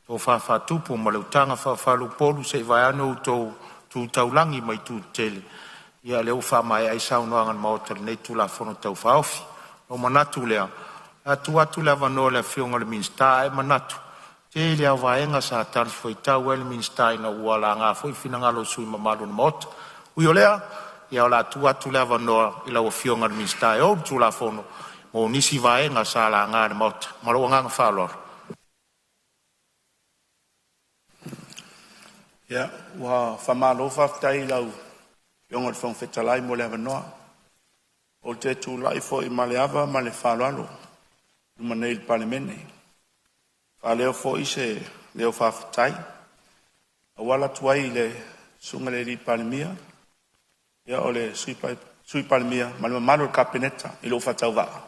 tofa faatupu ma le utaga faafuaiupolu se i vaeane outou tu taulagi ma itu tetele. Ia o lea ua faamaea ai saunoaga a le Maota i lenei Tulafono Tau Faaofi. Ona ou manatu lea, o le a tuu atu le avanoa i le Afioga i le Minisita, ae manatu Tele lava o vaega sa talifuaitau ai le Minisita ina ua laga foi finagalo o sui usufono mamalu o le Maota. Ui o lea, ia o le a tuu atu le avanoa i lau Afioga i le Minisita e ou le Tulafono mo nisi vaega sa laga e le Maota. Ma lou agaga faaaloalo. Ia, ua faamalo faafetai i lau Afioga i le Fofoga Fetalai mo le avanoa. Ou te tulai foi ma le ava ma le faaaloalo i luma nei o le Palemene, e faaleo foi se leo faafetai e auala atu ai i le Susuga i le Palemia, o le Sui Palemia ma le mamalu o le Kapeneta i lou faatauvaa.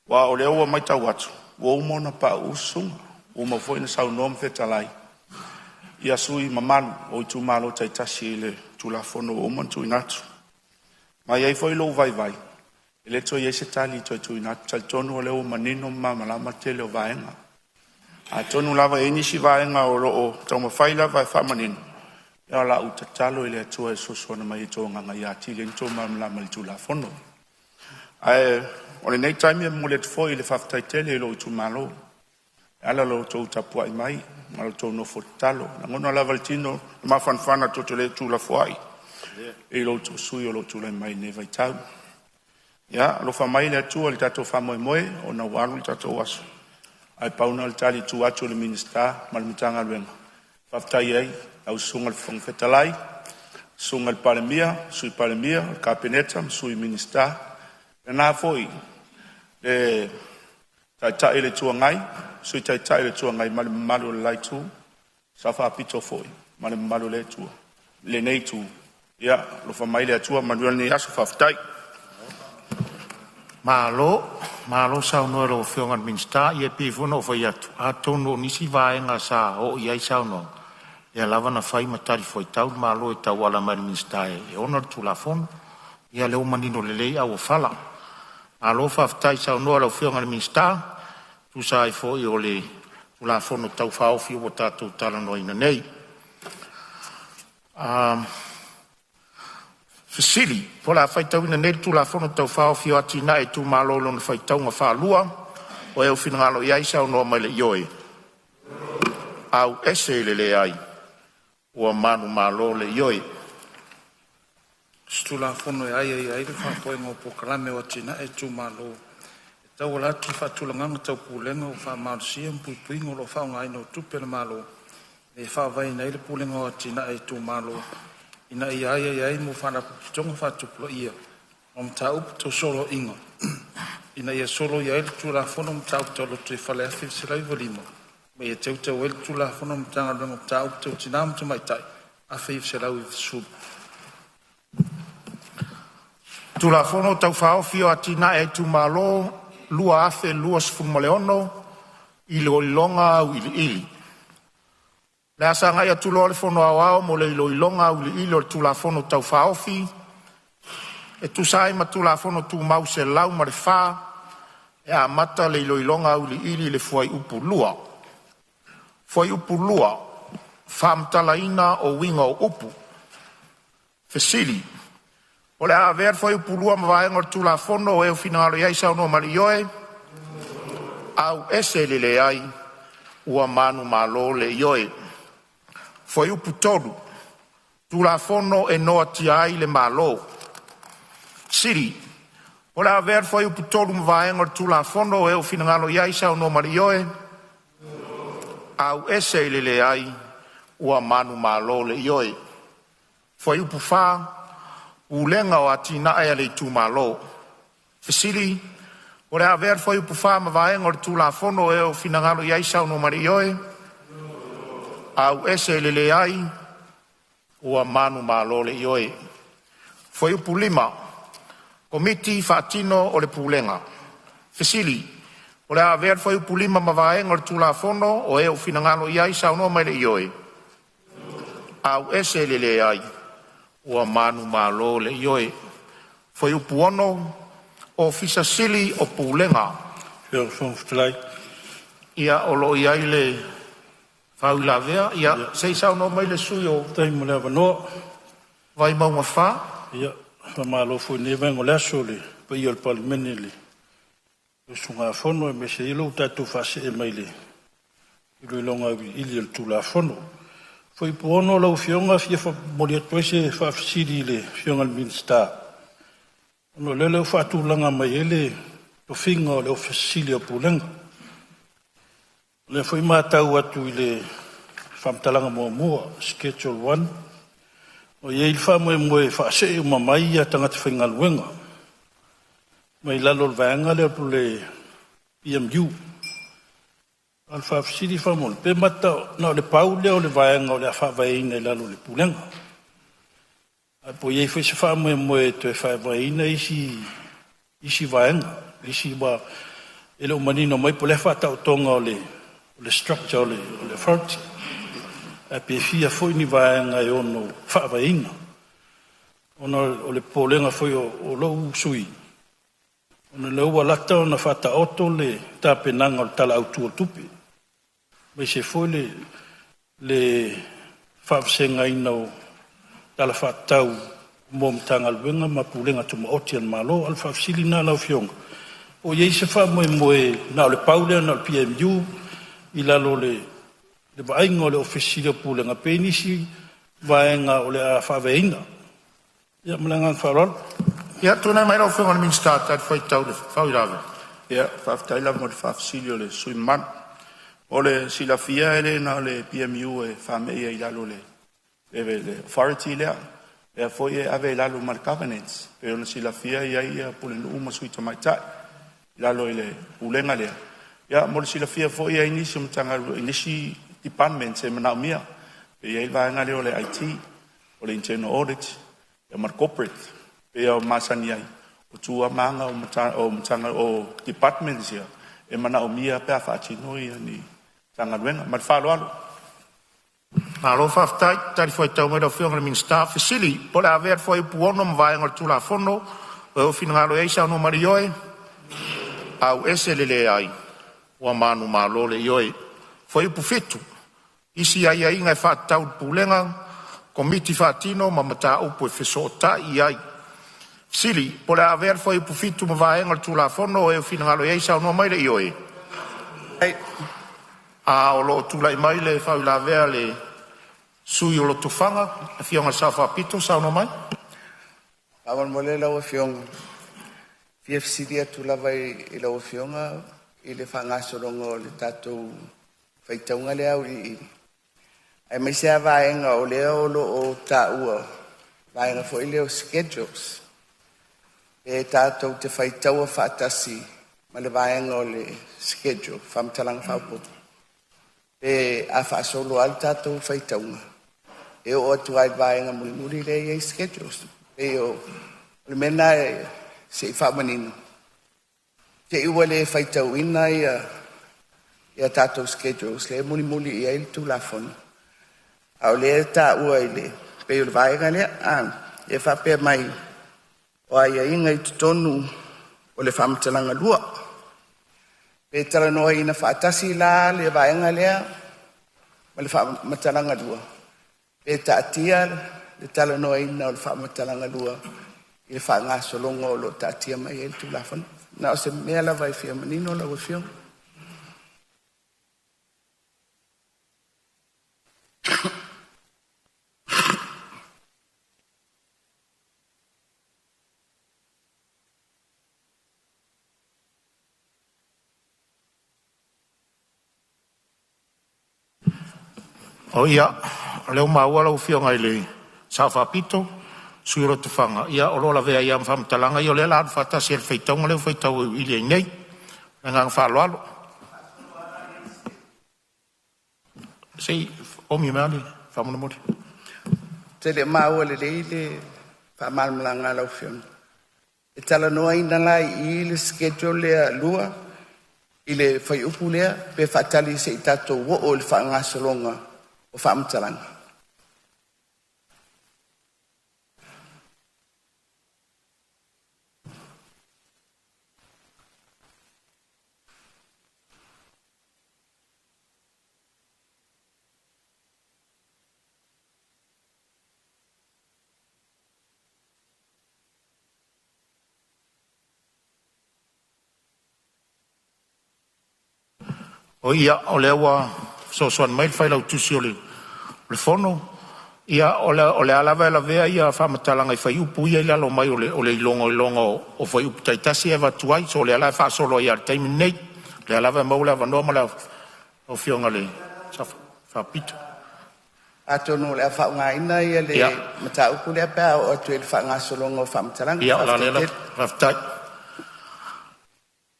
Aua o lea ua matau atu ua uma ona pauu susuga, ua uma foi ona saunoa ma fetalai ia sui usufono mamalu o itumalo taitasi i le Tulafono ua uma ona tuuina atu. Ma e i ai foi lou vaivai, e le toe i ai se tali e toe tuuina atu. E talitonu o lea ua manino ma malamalama le tele o vaega. Atonu lava e i ai nisi vaega o lo o taumafai lava e faamanino, ia o le a ou tatalo i le Atua e fesoasoani mai i o outou agaga ia atili ai ona outou malamalama i le Tulafono. Ae o lenei taimi e momoli atu foi le faafetai tele i lou itumalo e ala i la outou tapuai mai ma la outou nofo tatalo. E lagona lava i le tino le mafanafana tou te le tuulafoai i lo outou sui usufono o lo o tulai mai i lenei vaitau. Ia alofa mai le Atua i le tatou faamoemoe ona ua alu le tatou aso, ae pau lena o le tali i tua atu o le Minisita ma le Matagaluega, e faafetai ai i lau Susuga i le Fofoga Fetalai, Susuga i le Palemia, Sui Palemia, o le Kapeneta ma Sui Minisita. E faapena foi le Taitai o le Itu Agai, Sui Taitai o le Itu Agai ma le mamalu o le la Itu, Sao Faapito foi ma le mamalu o lenei Itu. Ia alofa mai le Atua, manuia lenei aso. Faafetai. Malo, malo saunoa i lau Afioga i le Minisita. Ia e pei foi ona ou fai atu, atonu o nisi vaega sa oo i ai saunoaga, lea lava na fai ma talifuaitau le Malo e tauala mai i le Minisita e ona le Tulafono. Ia o lea ua manino lelei auofala. Malo faafetai saunoa i lau Afioga i le Minisita e tusa ai foi o le Tulafono Tau Faaofi ua tatou talanoaina nei. O le a faitauina nei le Tulafono Tau Faaofi o Atinae a Itumalo lona faitauga faalua. O le finagalo saunoa mai i le ioe, aumai le manumalo le ioe. Tulafono e aiaia ai le faafoega o polokalame o atinae a itumalo e tauala atu i faatulagana tau pulega ua faamalosia ma puipuiga o lo o faaaogaina o tupe a le Malo ina ia faavaeina ai le Pulega o Atinae a Itumalo ina ia aiaia ai mo faalapotopotoga faatupulaia ma mataupu tau soloaiga ina ia soloia ai le Tulafono o Mataupu Tau Lotoifale 1995 ma ia teuteu ai le Tulafono o Matagaluega o Mataupu Tau Tina ma Tamaitai 1990. Tulafono Tau Faaofi o Atinae a Itumalo 2026, Iloiloga Auiliili. O le a sagai atu loa le Fono Aoao mo le iloiloga auiliili o le Tulafono Tau Faaofi. E tusa ai ma le Tulafono Tumau 104, e amata le iloiloga auiliili i le fuaiupu 2. Fuaiupu 2. Faamatalaina o uiga o upu. Fesili. O le a avea le fuaiupu 2 ma vaega o le Tulafono. O e ua finagalo i ai saunoa mai i le ioe, auese i le leai. Ua manumalo le ioe. Fuaiupu 3. Tulafono e Noatia ai le Malo. Fesili. O le a avea le fuaiupu 3 ma vaega o le Tulafono. O e ua finagalo i ai saunoa mai i le ioe, auese i le leai. Ua manumalo le ioe. Fuaiupu 4. Pulega o Atinae a le Itumalo. Fesili. O le a avea le fuaiupu 4 ma vaega o le Tulafono. O e ua finagalo i ai saunoa mai i le ioe, auese i le leai. Ua manumalo le ioe. Fuaiupu 5. Komiti Faatino o le Pulega. Fesili. O le a avea le fuaiupu 5 ma vaega o le Tulafono. O e ua finagalo i ai saunoa mai i le ioe, auese i le leai. Ua manumalo le ioe. Fuaiupu 6. Ofisa Sili o Pulega. Ia o lo o i ai le faauilavea. Ia se i saunoa mai le sui usufono Faafetai mo le avanoa. Vaimauga 4. Ia, faamalo foi i lenei vaega o le aso i le paia o le Palemene i le usugafono aemaise ai o le tatou faasee mai le iloiloga auiliili o le Tulafono. Fuaiupu 6 lau Afioga e fia momoli atu ai se faafesili i le Afioga i le Minisita, ona o lea ua faatulaga mai ai le tofiga o le Ofisa Sili o Pulega. O lea foi e matau atu i le faamatalaga muamua, Schedule 1, o i ai le faamoemoe e faasee uma mai tagata faigaluega mai lalo o le vaega lea o le PMU. A o le faafesili faamolemole, pe mata na o le pau lea o le vaega o le a faavaeina i lalo o le Pulega, ae po o i ai foi se faamoemoe e toe faavaeina isi vaega, isi aua e le o manino mai po o le a le faataotoga o le structure o le authority, ae pe fia foi ni vaega e ono faavaeina. Ona o le popolega foi o lou sui usufono, ona o lea ua lata ona faataoto le tapenaga o le Tala Autu o le Tupe, aemaise foi le faavasegaina o Tala Faatatau mo Matagaluega ma Pulega Tumaoti a le Malo. O le faafesili lena lau Afioga, po o i ai se faamoemoe na o le pau lea na o le PMU i lalo o le vaaiga o le Ofisa Sili o Pulega, pe i ai nisi vaega o le a faavaeina. Ia ma le agaga faaaloalo. Ia, tulai mai lau Afioga i le Minisita e talifuaitau i le faauilavea. Ia, faafetai lava mo le faafesili a le sui usufono mamalu. Mo le silafia e le na o le PMU e faamei ai i lalo o le authority lea, o lea foi e ave i lalo ma le governance. E pei ona silafia e i ai Pulenuu ma Sui Tamaitai i lalo i le pulega lea. Ia mo le silafia foi e i ai nisi o Matagaluega, nisi departments e manaomia. E i ai le vaega lea o le IT, o le internal audit ma le corporate. E pei ona masani ai, o tu lava ma aga o departments ia e manaomia pe a faatino ni Matagaluega. Ma le faaaloalo. Malo faafetai talifuaitau mai lau Afioga i le Minisita. Fesili po o le a avea le Fuaiupu 6 ma vaega o le Tulafono. Ua e finagalo i ai saunoa mai le Ioe, auese le leai. Ua manumalo le Ioe. Fuaiupu 7: Isi aiaiga e faatatau i le Pulega, Komiti Faatino ma Mataupu e fesootai i ai. Fesili po o le a avea le Fuaiupu 7 ma vaega o le Tulafono. O e finagalo i ai saunoa mai le Ioe. A o lo o tulai mai le faauilavea a le sui usufono o Lotofaga, le Afioga i le Sao Faapito, saunoa mai. Faamolemole lau Afioga, e fia fesili atu lava i lau Afioga i le faagasologa o le tatou faitauga lea auiliili, aemaise lava vaega o lea o lo o taua, vaega foi lea o schedules, pe tatou te faitaua faatasi ma le vaega o le schedule, faamatalaga faaopoopo, pe a faasolo lava le tatou faitauga, e oo atu lava i le vaega mulimuli lea e i ai schedules. E pei o le mea lena se i faamanino, te i ua le faitauina ia tatou schedules lea e mulimuli i ai le Tulafono, a o lea e taua i le pei o le vaega lea, e faapea mai o aiaiga i totonu o le faamatalaga lua. Pe talanoaina faatasi la le vaega lea ma le faamatalaga lua, pe taatia le talanoaina o le faamatalaga lua i le faagasologa o lo o taatia mai ai le Tulafono. Na o se mea lava e fia manino lau Afioga. O ia, o lea ua maua lau Afioga i le Sao Faapito, sui o Lotofaga, ia o lo o lavea ai lava ma faamatalaga ia o lea o le a alu faatasi i le faitauga lea ua faitau auiliili ai nei. Ma le agaga faaaloalo. Se i oomi mai lava faamolemole. Ou te le o maua lelei le faamalamalamaga a lau Afioga. E talanoaina la i i le schedule lea 2 i le fuaiupu lea pe faatali se i tatou oo i le faagasologa o faamatalaga? O ia, o lea ua fesoasoani mai le Failautusi o le Fono. Ia, o le a lava e lavea ia faamatalaga i fuaiupu ia i lalo mai o le iloiloga o fuaiupu taitasi e avatu ai. So o lea la e faasolo ai lava i le taimi lenei. O lea lava e maua le avanoa ma le afioga i le Sao Faapito. Atonu o le a faaaogaina ia le mataupu lea pe a oo atu i le faagasologa o faamatalaga. Ia, o le ala Faafetai lea. Tele. Faafetai.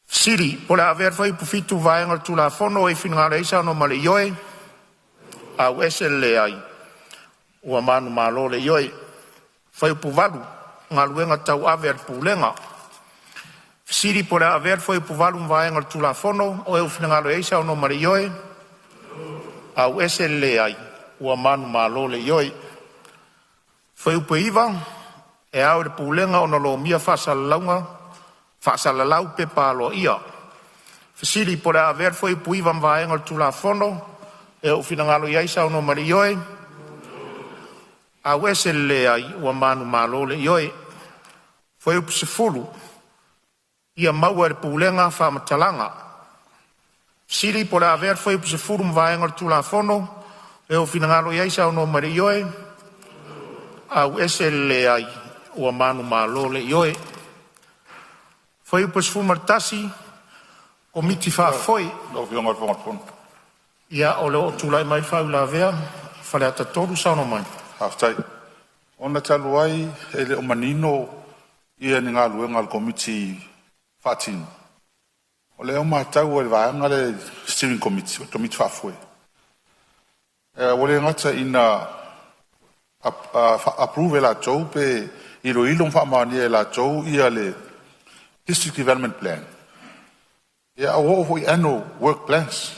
Fesili po o le a avea le fuaiupu 7 ma vaega o le Tulafono. O i ai finagalo e saunoa ma le ioe, auese le leai. Ua manumalo le ioe. Fuaiupu 8, Galuega Tauave a le Pulega. Fesili po o le a avea le fuaiupu 8 ma vaega o le Tulafono. O e finagalo ai saunoa ma le ioe, auese le leai. Ua manumalo le ioe. Fuaiupu 9, e ao i le Pulega ona lomia faasalalauga faasalalau pepa aloaia. Fesili po o le a avea le fuaiupu 9 ma vaega o le Tulafono. E ou finagalo i ai saunoa ma le ioe, auese le leai. Ua manumalo le ioe. Fuaiupu 10, ia maua e le Pulega faamatalaga. Fesili po o le a avea le fuaiupu 10 ma vaega o le Tulafono. E ou finagalo i ai saunoa ma le ioe, auese le leai. Ua manumalo le ioe. Fuaiupu 11, Komiti Faafoe. Lau Afioga i le Fofoga Fetalai. Ia, o lo o tulai mai le faauilavea Faleata 3, saunoa mai. Faafetai. Ona talu ai e le o manino ia ni galuega a le Komiti faatino, o lea ua matau i le vaega lea Steering Committee, o le Komiti Faafoe, ua le gata ina approve e latou pe iloilo ma faamaonia e latou ia le District Development Plan, ia ua oo foi i annual work plans,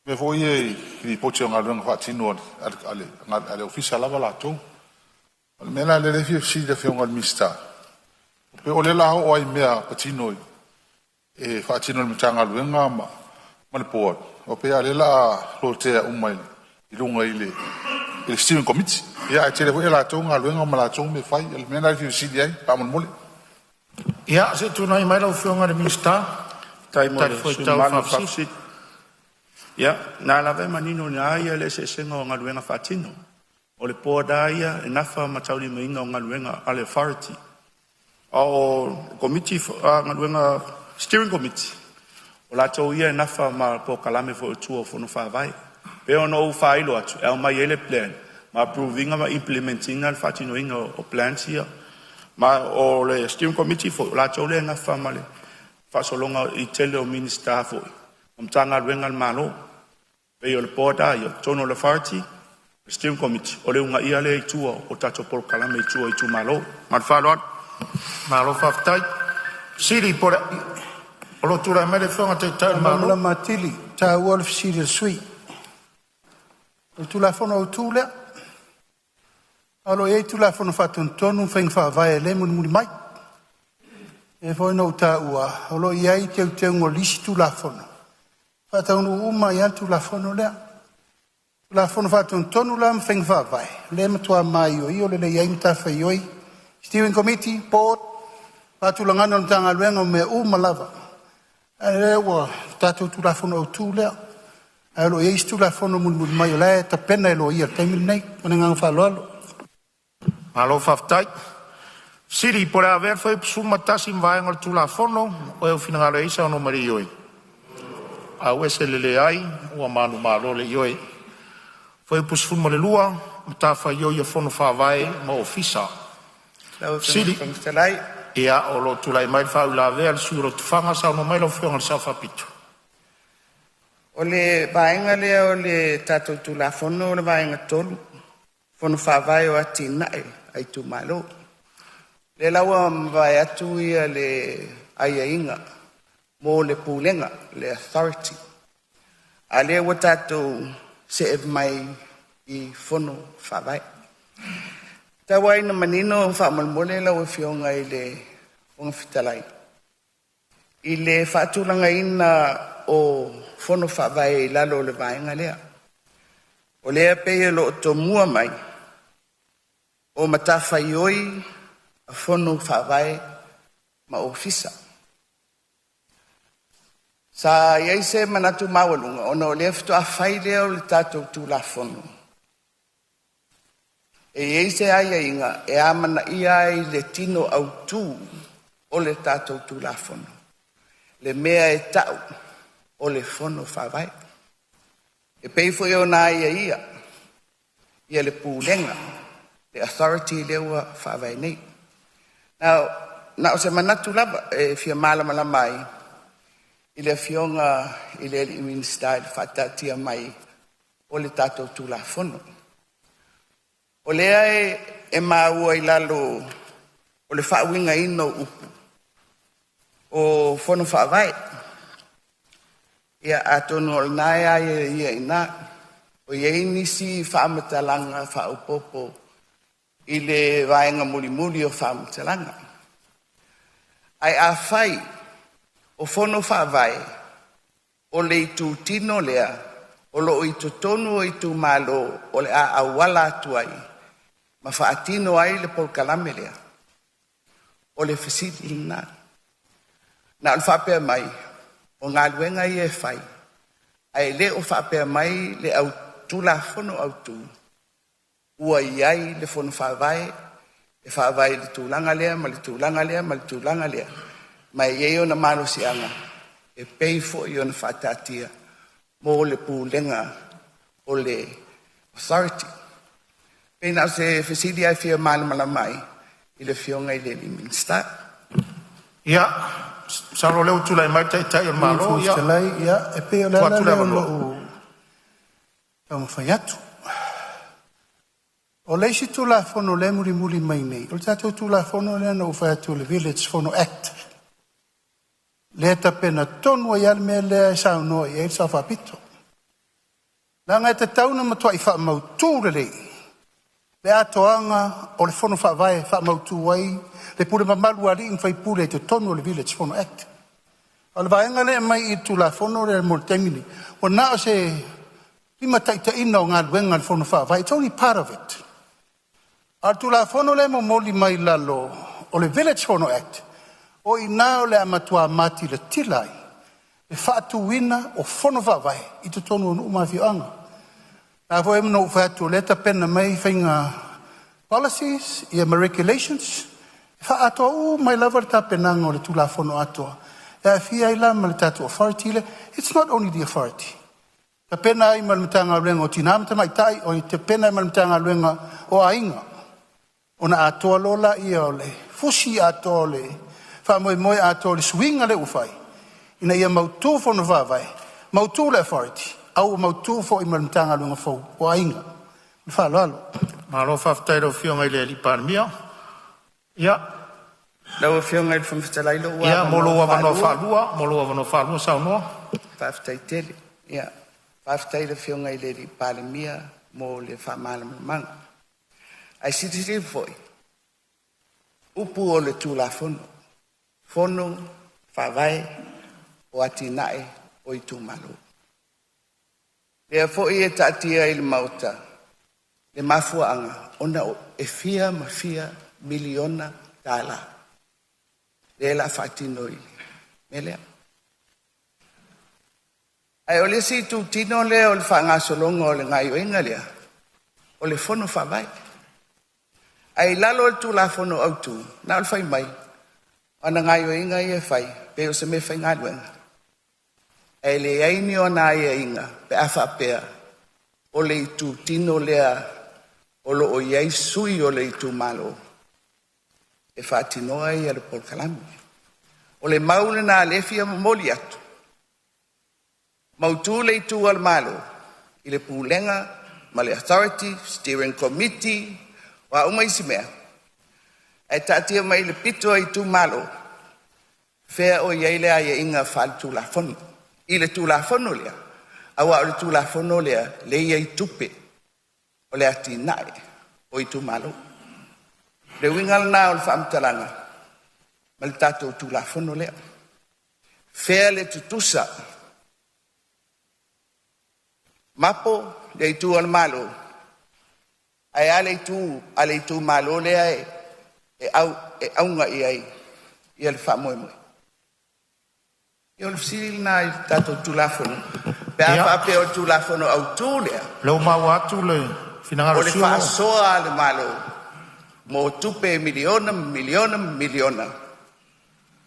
mea foi ia i lipoti o galuega faatino a le ofisa lava latou. O le mea la lea e fia fesili i le Afioga i le Minisita, pe o lea o le a oo lava i mea patino e faatino e le Matagaluega ma le Board, o pei lava o lea o le a lotea uma i luga i le Steering Committee. Ia ae tele foi a latou galuega ma latou mea e fai. O le mea lena e fia fesili ai faamolemole. Ia, se i tulai mai lau Afioga i le Minisita Faafetai e mo le sui talifuaitau i mamalu i le faafesili. faafesili. Ia, na lava e manino i ina le eseesega o galuega faatino. O le board lava ia e nafa ma le taulimaina o galuega a le Authority. A o Komiti galuega Steering Committee, o latou ia e nafa ma polokalame foi o tua o Fono Faavae. E pei ona ou faailo atu, e aumai ai le plan ma approve ina ma implement ina le faatinoina o plans ia. Ma o le Steering Committee foi, o latou lea e nafa ma le faasologa i tele o Minisita foi o Matagaluega a le Malo. Pei o le board lava ia, o totonu o le Authority, Steering Committee, o le uunaia lea i tua o tatou polokalame i tua i itumalo. Ma le faaaloalo. Malo faafetai. Sili po o lo o tulai mai le Afioga i le Taitai o le Malo. Malamalama atili taua o le fesili a le sui usufono. O le Tulafono Autu lea, a o lo o i ai Tulafono Faatonutonu ma faiga faavae o lea e mulimuli mai. E pei foi ona ou taua, o lo o i ai teuteuga o le isi Tulafono, e faataunuu uma ai lava le Tulafono lea. Tulafono Faatonutonu la ma faiga faavae, o lea e matua maioio lelei ai matafaioi, Steering Committee, Board, faatulagaga o le Matagaluega o mea uma lava. A o lea ua tatou Tulafono Autu lea, ae o lo o i ai isi Tulafono mulimuli mai o la e tapena e loia i le taimi lenei. Ma le agaga faaaloalo. Malo faafetai. Sili po o le a avea le fuaiupu 11 ma vaega o le Tulafono. O e ua finagalo i ai saunoa mai i le ioe. Auese le leai, ua manumalo le ioe. Fuaiupu 12, Matafaioi a Fono Faavae ma Ofisa. Lau Afioga i le Sili Fofoga Fetalai. Ia, o lo o tulai mai le faauilavea a le sui usufono o Lotofaga. Saunoa mai lau Afioga i le Sao Faapito. O le vaega lea o le tatou Tulafono o le vaega 3, Fono Faavae o Atinae a Itumalo. Lea la ua mavae atu ia le aiaiga mo le Pulega, le Authority, a lea ua tatou see mai i Fono Faavae. Tau ai ina manino faamolemole lau Afioga i le Fofoga Fetalai i le faatulagaina o Fono Faavae i lalo o le vaega lea. O lea pei o lo o tomua mai o matafaioi a Fono Faavae ma Ofisa. Sa i ai se manatu maualuga ona o lea faatoa fai lea o le tatou Tulafono, e i ai se aiaiga e amanaia ai le tino autu o le tatou Tulafono, le mea e tau o le Fono Faavae. E pei foi ona aiaia ia le pulega, le authority lea ua faavae nei. Now, na o se manatu lava e fia malamalama ai i le Afioga i le Minisita i le faataatia mai o le tatou Tulafono. O lea e maua i lalo o le faauigaina o upu o Fono Faavae. Ia atonu o lena e aiaia i ina, o i ai nisi faamatalaga faaopoopo i le vaega mulimuli o faamatalaga. Ae afai o Fono Faavae o le itutino lea o lo o i totonu o itumalo o le a auala atu ai ma faatino ai le polokalame lea, o le fesili lena. Na o le faapea mai o galuega ia e fai, ae le o faapea mai le au Tulafono Autu ua i ai le Fono Faavae e faavae i le tulaga lea ma le tulaga lea ma le tulaga lea, ma e i ai ona malosiaga e pei foi ona faataatia mo le pulega o le authority. Pei na o se fesili lava e fia malamalama ai i le Afioga i le Minisita. Ia, masalo o lea ua tulai mai le Taitai o le Malo. Ia, Fetalai, ia, e pei o le tuu ala atu le lea o avanoa. lou taumafai atu. O le isi Tulafono lea e mulimuli mai nei, o le tatou Tulafono lea na ou fai atu o le Village Fono Act, lea e tapena tonu ai lava le mea lea e saunoa i ai le Sao Faapito. Leaga e tatau ona matuai faamautu lelei le atoaga o le Fono Faavae e faamautu ai le pule mamalu a alii ma faipule i totonu o le Village Fono Act. O le vaega lea e aumai i le Tulafono lea mo le taimi lenei, ua na o se limataitaiina o galuega a le Fono Faavae. It's only part of it. A o le Tulafono lea e momoli mai lalo o le Village Fono Act, o i ina o le a matua matilatila ai le faatuina o Fono Faavae i totonu o nuu ma afioaga. Na foi na ou fai atu o lea e tapena mai faiga policies ia ma regulations e faaatoa uma ai lava le tapenaga o le Tulafono atoa e aafia ai la ma le tatou authority lea. It's not only the authority. Tapena ai ma le Matagaluega o Tina ma Tamaitai, o tapena ai ma le Matagaluega o Aiga, ona atoa loa lea o le fusi atoa o le faamoemoe atoa o le suiga lea ua fai, ina ia mautu Fono Faavae, mautu le authority, a ua mautu foi ma le Matagaluega fou o Aiga. Ma le faaaloalo. Malo faafetai i lau Afioga i le Palemia. Ia, Lau Afioga i le Fofoga Fetalai, lou ia mo avanoa lou avanoa faalua. Faalua, mo lou avanoa faalua saunoa. Faafetai tele. Ia, faafetai i le Afioga i le Palemia mo le faamalamalamaga. Ae silasila foi, upu o le Tulafono, Fono Faavae o Atinae o Itumalo. Lea foi e taatia i le Maota le mafuaaga ona e fia ma fia miliona tala lea o le a faatino i le mea lea. Ae o le isi itutino lea o le faagasologa o le gaoioiga lea, o le Fono Faavae. Ae i lalo o le Tulafono Autu, na o le fai mai, o ana gaoioiga ia e fai, pei o se mea faigaluega, ae leai ni ona aiaiga pe a faapea o le itutino lea o lo o i ai sui o le itumalo e faatinoa ia le polokalame. O le mau lena lea e fia momoli atu, mautu le itu a le Malo i le pulega ma le authority, steering committee, o a uma isi mea, ae taatia mai i le pito a itumalo, fea o i ai le aiaiga faaletulafono i le Tulafono lea, aua o le Tulafono lea lea e i ai tupe o le atinae o itumalo. Le uiga lena o le faamatalaga ma le tatou Tulafono lea. Fea le tutusa? Mapo le itu a le Malo, ae a le itu a le itumalo lea e auga i ai ia le faamoemoe? Ia o le fesili lena i le tatou Tulafono pe a faapea o le Tulafono Autu lea Lea ua maua atu le finagalo o le faasoa a le Malo mo tupe e miliona ma miliona ma miliona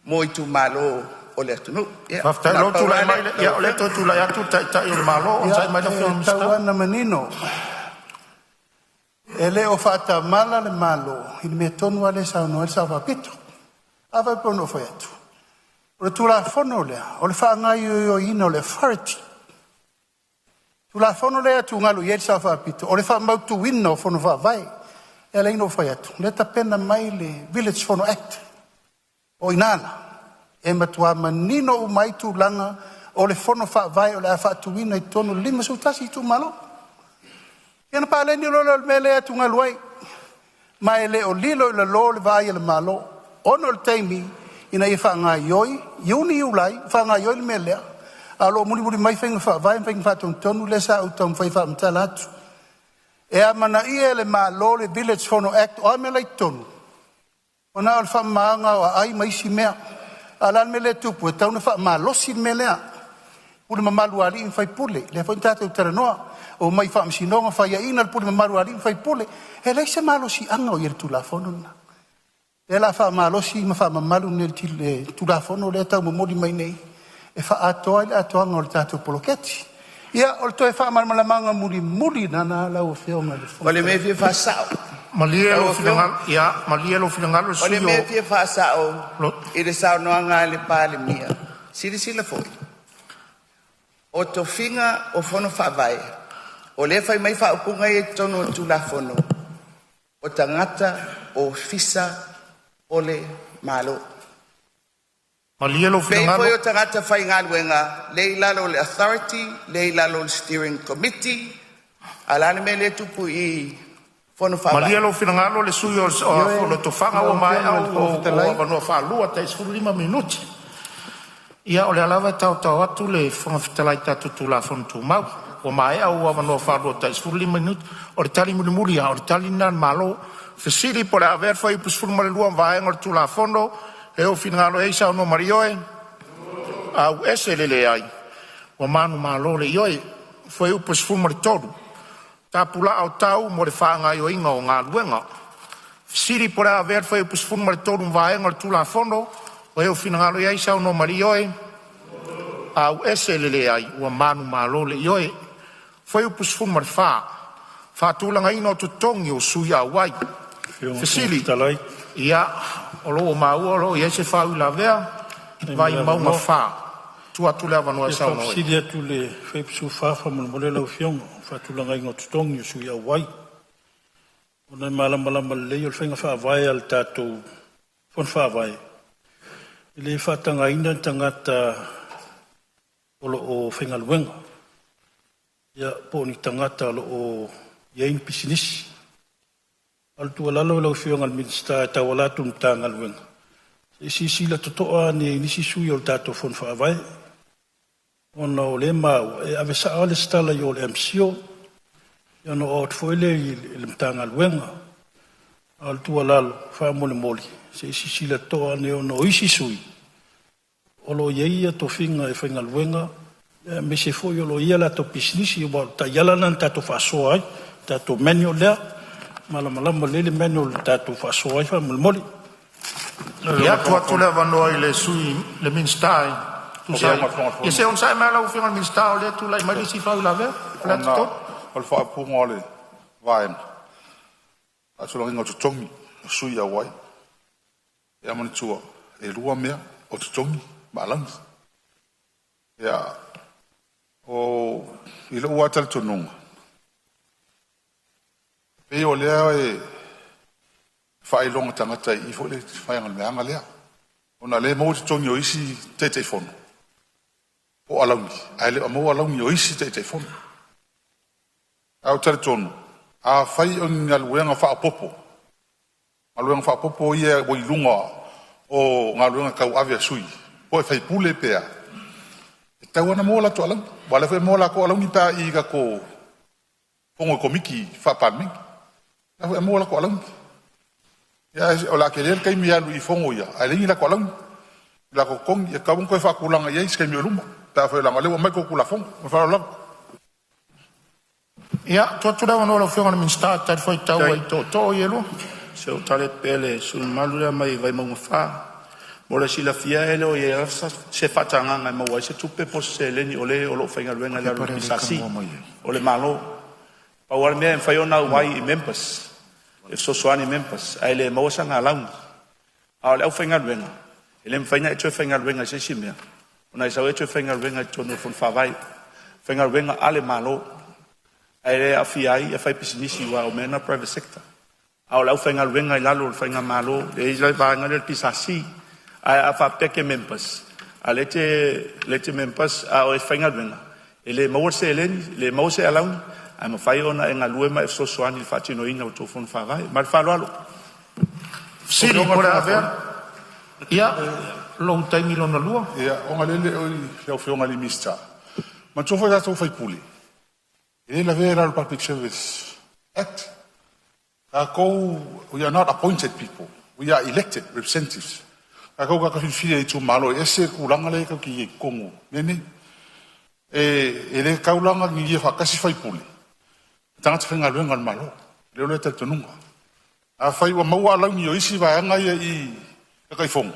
mo itumalo o le atunuu. Ia, Faafetai na o lou le pau tulai lava mai lea ia lau o lea Afioga. toe tulai atu le Taitai o le Malo. Ia, Onosai mai lau e Afioga i le tau Minisita. lava ina manino, e le o faatamala le Malo i le mea tonu lava lea e saunoa ai le Sao Faapito. A faapea ona ou fai atu, o le Tulafono lea, o le faagaoioiina o le authority. Tulafono lea e atugalu i ai le Sao Faapito, o le faamautuina o Fono Faavae. E ala ona ou fai atu, o lea e tapena mai le Village Fono Act. O i ina la, e matua manino uma ai tulaga o le Fono Faavae o le a faatuina i totonu o le 51 itumalo. Ia ona paleni loa lea o le mea lea e atugalu ai, ma e le o lilo i lalo le vaai a le Malo, ona o le taimi ina ia faagaioi, Iuni, Iulai, faagaioi le mea lea, a o lo o mulimuli mai faiga faavae ma faiga faatonutonu lea sa ou taumafai e faamatala atu. E amanaia e le Malo le Village Fono Act, o a mea la e i totonu? Ua na o le faamamaina o aai ma isi mea. A o le a le mea lea e tupu? E tatau ona faamalosi le mea lea. Pule mamalu a alii ma faipule, lea foi na tatou talanoa, omai i faamasinoga faiaina le pule mamalu a alii ma faipule. E leai se malosiaga o i ai i le Tulafono lena. O lea o le a faamalosi ma faamamalu le Tulafono lea e taumomoli mai nei e faaatoa ai le atoaga o le tatou poloketi. Ia, o le toe faamalamalamaga mulimuli lena lau Afioga i le O Fofoga le mea e Fetalai. fia faasao Malie lau lou Afioga, finagalo, ia malie lou finagalo le o sui le mea e usufono fia faasao o i le saunoaga a le Palemia, silasila foi, o tofiga o fono faavae, o lea e fai mai faaupuga ia i totonu o le Tulafono, o tagata ofisa o le Malo. Malie lou Pei finagalo foi o tagata faigaluega lea e i lalo o le authority lea e i lalo o le steering committee. A o le a le mea lea e tupu i i Fono Malie Faavae? lou finagalo le sui usufono o Ioe, Lotofaga lau ua maea Afioga i le Fofoga ou Fetalai. avanoa faalua, tai 15 minute. Ia o lea lava e taotao atu le Fofoga Fetalai i tatou Tulafono Tumau. Ua maea ou avanoa faalua tai 15 minute. O le tali mulimuli lava, o le tali lena a le Malo. Fesili po o le a avea le fuaiupu 12 ma vaega o le Tulafono e ou finagalo ai saunoa ma le ioe, auese le leai. Ua manumalo le ioe. Fuaiupu 13, Tapulaa o tau mo le faagaoioiga o galuega. Fesili po o le a avea le fuaiupu 13 ma vaega o le Tulafono. Ua ia finagalo ai saunoa ma le ioe, auese le leai. Ua manumalo le ioe. Fuaiupu 14, Faatulagaina o totogi o sui auai. Afioga i le Fofoga Fesili. Fetalai, Ia, o lo o maua o lo o i ai se faauilavea. fai ma le Vaimauga avanoa. 4. Tuu atu le avanoa e E saunoa ai. faafesili atu i le Fuaiupu 14 faamolemole lau Afioga, faatulagaina o totogi o sui auai. Ona e malamalama lelei o le faiga faavae a le tatou Fono Faavae, e le faatagaina ni tagata o lo o faigaluega, ia po o ni tagata o lo o i ai ni pisinisi. A o le tuualalo i lau Afioga i le Minisita e tauala atu i le Matagaluega, se i silasila totoa ane i nisi sui o le tatou Fono Faavae, ona o lea e maua e ave sao lava le resitala i o i le MCIL ona oo atu foi lea i le Matagaluega. A o le tuualalo faamolemole, se i silasila totoa ane ona o isi sui o lo o i ai tofiga e faigaluega aemaise foi o lo o i ai a latou pisinisi, aua o le taiala lena na tatou faasoa ai, le tatou manual lea, malamalama lelei le manual na tatou faasoa ai faamolemole. Lau Ia, Afioga i le tuu Fofoga atu le Fetalai. avanoa i le sui le Minisita e Lau tusa Afioga ai. i le Fofoga Ia Fetalai, se i onosai mai lau Afioga i le Minisita o lea e tulai mai le isi faauilavea. Faleata ona 3. o le faaupuga o le vaega, faatulagaina o totogi o sui auai. Ia manatua, e lua mea, o totogi ma alauni. Ia, o i lou lava talitonuga, pei o lea e faailoga tagata i i foi le faiga o le meaga lea. Ona o lea e maua totogi o isi Taitaifono po o alauni, ae le o maua alauni o isi Taitaifono. Ae ou te talitonu, afai o ni galuega faaopoopo, galuega faaopoopo ia ua i luga o galuega tauave a sui, po o faipule pe a, e tatau lava ona maua latou alauni. Aua o lea foi e maua latou alauni pe a i i tatou fono a Komiti faa-Palemene. O la foi e maua latou alauni. Ia ae o le a tele le taimi e alu i fono ia ae leai ni latou alauni. latou totogi, e tatau ona toe faatulaga i ai se taimi o i luma pe afai leaga o lea ua aumai le tou Tulafono. Ma le faaaloalo lava. Ia, tuu atu le avanoa i lau Afioga i le Minisita e talifuaitau ai i tootoo ia e lua. Se i ou tali atu pea i le sui usufono mamalu lea mai Vaimauga 4. Mo le silafia e le o i ai lava se faatagaga e maua ai se tupe po o se seleni o le o lo o faigaluega i lalo o le PSC o le Malo. Pau lava le mea e mafai ona auai i members, e fesoasoani i members, ae le maua sana alauni. A o le aufaigaluega, e le mafai ona e toe faigaluega i se isi mea, ona e sau e toe faigaluega i totonu o le Fono Faavae, faigaluega a le Malo, ae le aafia ai faipisinisi aua o mea na o private sector. A o le aufaigaluega i lalo o le faigamalo, e i ai le vaega lea o le PSC. Ae a faapea e te members, a o lea e te members a o e faigaluega, e le maua le seleni, e le maua se alauni, ae mafai ona e galue ma e fesoasoani i le faatinoina o tou fono faavae. Ma le faaaloalo. Fesili po o le a avea ia lou taimi lona lua. Ia, ona o lea e le o i lau Afioga i le Minisita, manatua foi tatou sui usufono, e le lavea i lalo o le Public Service Act. Tatou, we are not appointed people, we are elected representatives. Tatou tagata filifili e itumalo, e ese le tulaga lea tatou te i ai i totonu o mea nei. E le tatau la ona gigia faatasi sui usufono ma tagata faigaluega a le Malo. O lea talitonuga. Afai ua maua alauni o isi vaega ia i Taitaifono,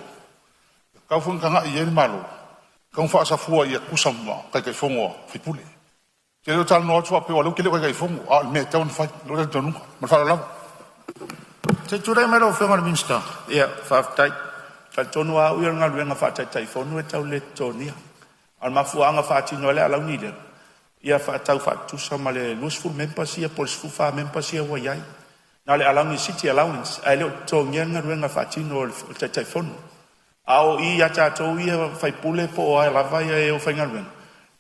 e tatau foi ona tagai i ai le Malo, e tatau ona faasafua ia tutusa ma Taitaifono a sui usufono. Ou te le o talanoa atu faapea o lea ou te le o Taitaifono, a o le mea e tatau ona fai i lou talitonuga. Ma le faaaloalo lava. Se i tulai mai lau Afioga i le Minisita. Ia, faafetai. E talitonu lava au ia o le galuega faa-Taitaifono e tau le totogia. A o le mafuaaga e faatino ai le alauni lea, ia faatau faatutusa ma le 20 members ia po o le 14 members ia ua i ai. Na o le alauni, city allowance, ae le o totogia le galuega faatino a le Taitaifono. A o i ia tatou ia faipule po o ai lava ia e faigaluega,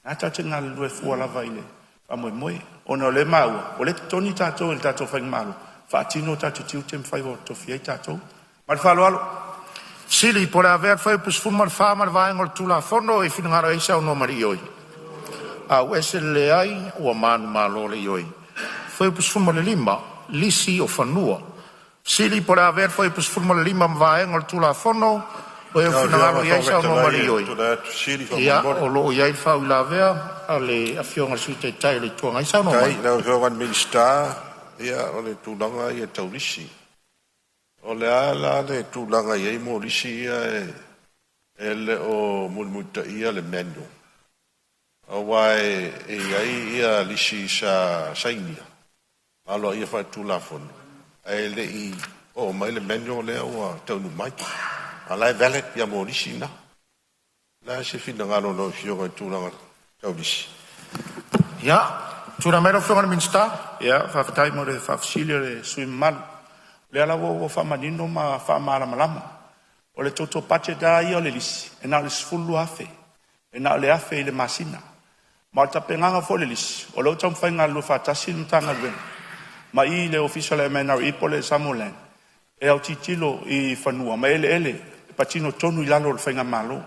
na tatou te galulue fua lava i le faamoemoe, ona o lea e maua, o lea e totogi tatou e le tatou faigamalo, faatino o tatou tiute ma faiva ua tofia ai tatou. Ma le faaaloalo. Fesili po o le a avea le Fuaiupu 14 ma le vaega o le Tulafono e finagalo ai saunoa ma le Ioe. AUSE le leai ua manumalo le Ioe. Fuaiupu 15, Lisi o Fanua. Fesili po o le a avea le Fuaiupu 15 ma vaega o le Tulafono o Lau Afioga finagalo i le i ai Fofoga saunoa ma le Fetalai e Ioe. tulai atu e fesili Ia, faamolemole. o lo o i ai le faauilavea a le Afioga i le Sui Taitai o le Itu Agai. Saunoa Faafetai mai. i lau Afioga i le Minisita, ia o le tulaga ia tau lisi. O le a la le tulaga e i ai mo lisi ia e le o mulimulitaia le manual, aua e i ai ia lisi sa sainia aloaia faale-Tulafono ae le i oo mai le manual lea ua taunuu mai. A o la e valid ia mo lisi na. O le a se finagalo o lau Afioga i le tulaga tau lisi? Ia, tulai mai lau Afioga i le Minisita. Ia, faafetai mo le faafesili a le sui usufono mamalu. O lea lava ua faamanino ma faamalamalama. O le total budget lava ia o le lisi, e na o le $12,000, e na o le $1,000 i le masina. Ma o le tapenaga foi o le lisi, o lea ua taumafai e galulue faatasi le Matagaluega ma i le Ofisa o le MNRE po o le Samoa Land e autilotilo i fanua ma eleele e patino tonu i lalo o le faigamalo.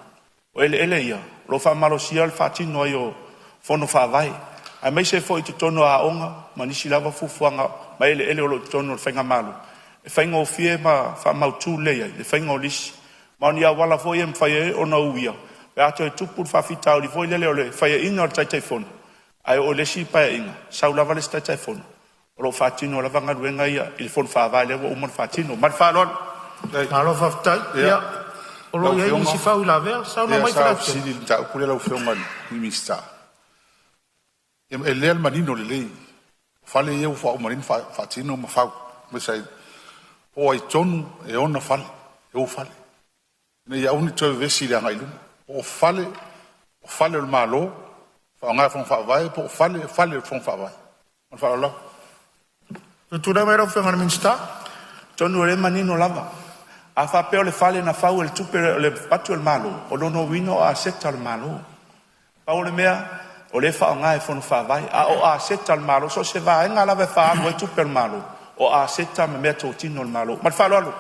O eleele ia o lo o faamalosia le faatino ai o fono faavae, aemaise foi i totonu o aoga ma nisi lava fuafuaga ma eleele o lo o i totonu o le faigamalo, e faigofie ma faamautu lelei ai le faiga o lisi. Ma o ni auala foi e mafai ai ona uia pe a toe tupu le faafitauli foi lele o le faiaina o le Taitaifono, ae oo i le isi paeaiga sau lava le isi Taitaifono, o lo o faatino lava galuega ia i le Fono Faavae lea ua uma ona faatino. Ma le faaaloalo. Malo faafetai. Ia, Ia, o lo lau o i ai Afioga, nisi faauilavea. Saunoa ia mai sa ou Faleata fesili i le mataupu lea lau Afioga i le Minisita, e lea le manino lelei, o fale ia ua uma nei ona faatino ma fau, po o ai tonu e ona fale, e ou fale, ina ia aua ne i toe vevesi i le agai i luma. Po o fale, o fale o le Malo e faaaoga e Fono Faavae, po o fale, o fale o le Fono Faavae. Ma le faaaloalo lava. Tulai mai lau Afioga i le Minisita. Atonu o lea e manino lava. A faapea o le fale na fau e le tupe o le avatu e le Malo, o lona uiga o aseta a le Malo. Pau o le mea, o lea e faaaoga e Fono Faavae, a o aseta a le Malo, so o se vaega lava e faaalu ai tupe a le Malo, o aseta ma meatotino a le Malo. Ma le faaaloalo.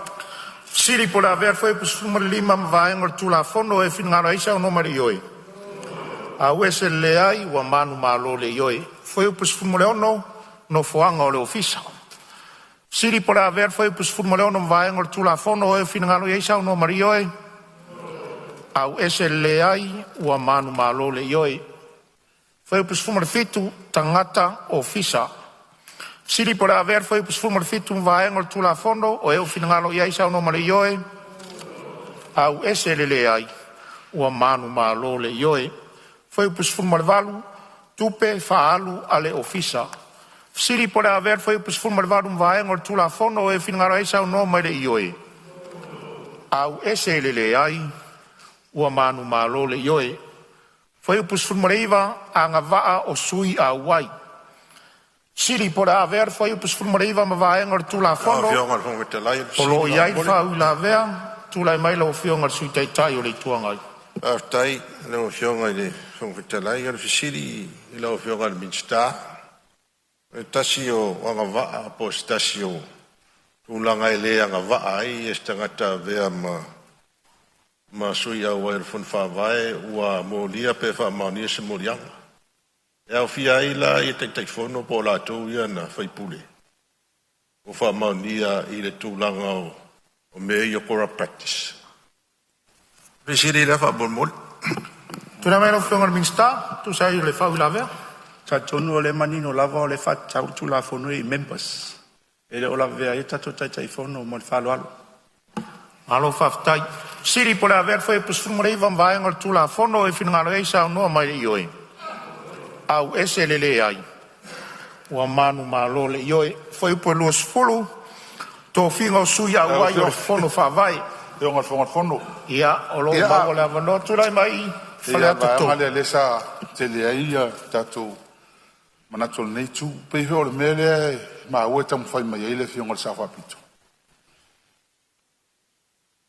Fesili po o le a avea le Fuaiupu 15 ma vaega o le Tulafono e finagalo ai saunoa ma le Ioe. AUSE le leai ua manumalo le Ioe. Fuaiupu 16, Nofoaga o le Ofisa. Fesili po o le a avea le Fuaiupu 16 ma vaega o le Tulafono. O e finagalo i ai saunoa ma le Ioe. Auese le leai, ua manumalo le ioe. Fuaiupu 17, Tagata Ofisa. Fesili po o le a avea le Fuaiupu 17 ma vaega o le Tulafono. O e ua finagalo i ai saunoa ma le ioe. Auese le leai, ua manumalo le ioe. Fuaiupu 18, Tupe Faaalu a le Ofisa. Fesili po o le a avea le Fuaiupu 18 ma vaega o le Tulafono. O e finagalo ai saunoa mai le ioe. Auese le leai, ua manumalo le ioe. Fuaiupu 19, Agavaa o Sui Auai. Fesili po o le a avea le Fuaiupu 19 ma vaega o le Lau Tulafono. Afioga i le Fofoga Fetalai o le O lo fesili o i ai le faamolemole. faauilavea. Tulai mai lau Afioga i le Sui Taitai o le Itu Agai. Faafetai i lau Afioga i le Fofoga Fetalai. O le fesili i lau Afioga i le Minisita, o le tasi o agavaa po o se tasi o tulaga e le agavaa ai se tagata e avea ma sui auai o le Fono Faavae ua molia pe faamaonia se moliaga. E aofia ai la ia Taitaifono po o latou ia na faipule ua faamaonia i le tulaga o mea ia o corrupt practice? O le fesili lea faamolemole. Tulai mai lau Afioga i le Minisita e tusa ai o le faauilavea. Talitonu o lea e manino lava o lea e faatatau le Tulafono i members, e le o lavevea ai a tatou Taitaifono. Ma le faaaloalo. Malo faafetai. Fesili po o le a avea le Fuaiupu 19 ma vaega o le Tulafono. O e finagalo ai saunoa mai i le ioe. Auese le leai, ua manumalo le ioe. Fuaiupu 20, Tofiga o Sui Lau Auai o Afioga Fono Faavae. Afioga i le Fofoga o le Fono. Ia, o lo o Ia, maua le avanoa. Tulai mai e pei lava o le Faleata vaega 3. lea lea sa tele ai ia tatou manatu o lenei itu. E pei foi o le mea lea e maua e taumafai mai ai le Afioga i le Sao Faapito,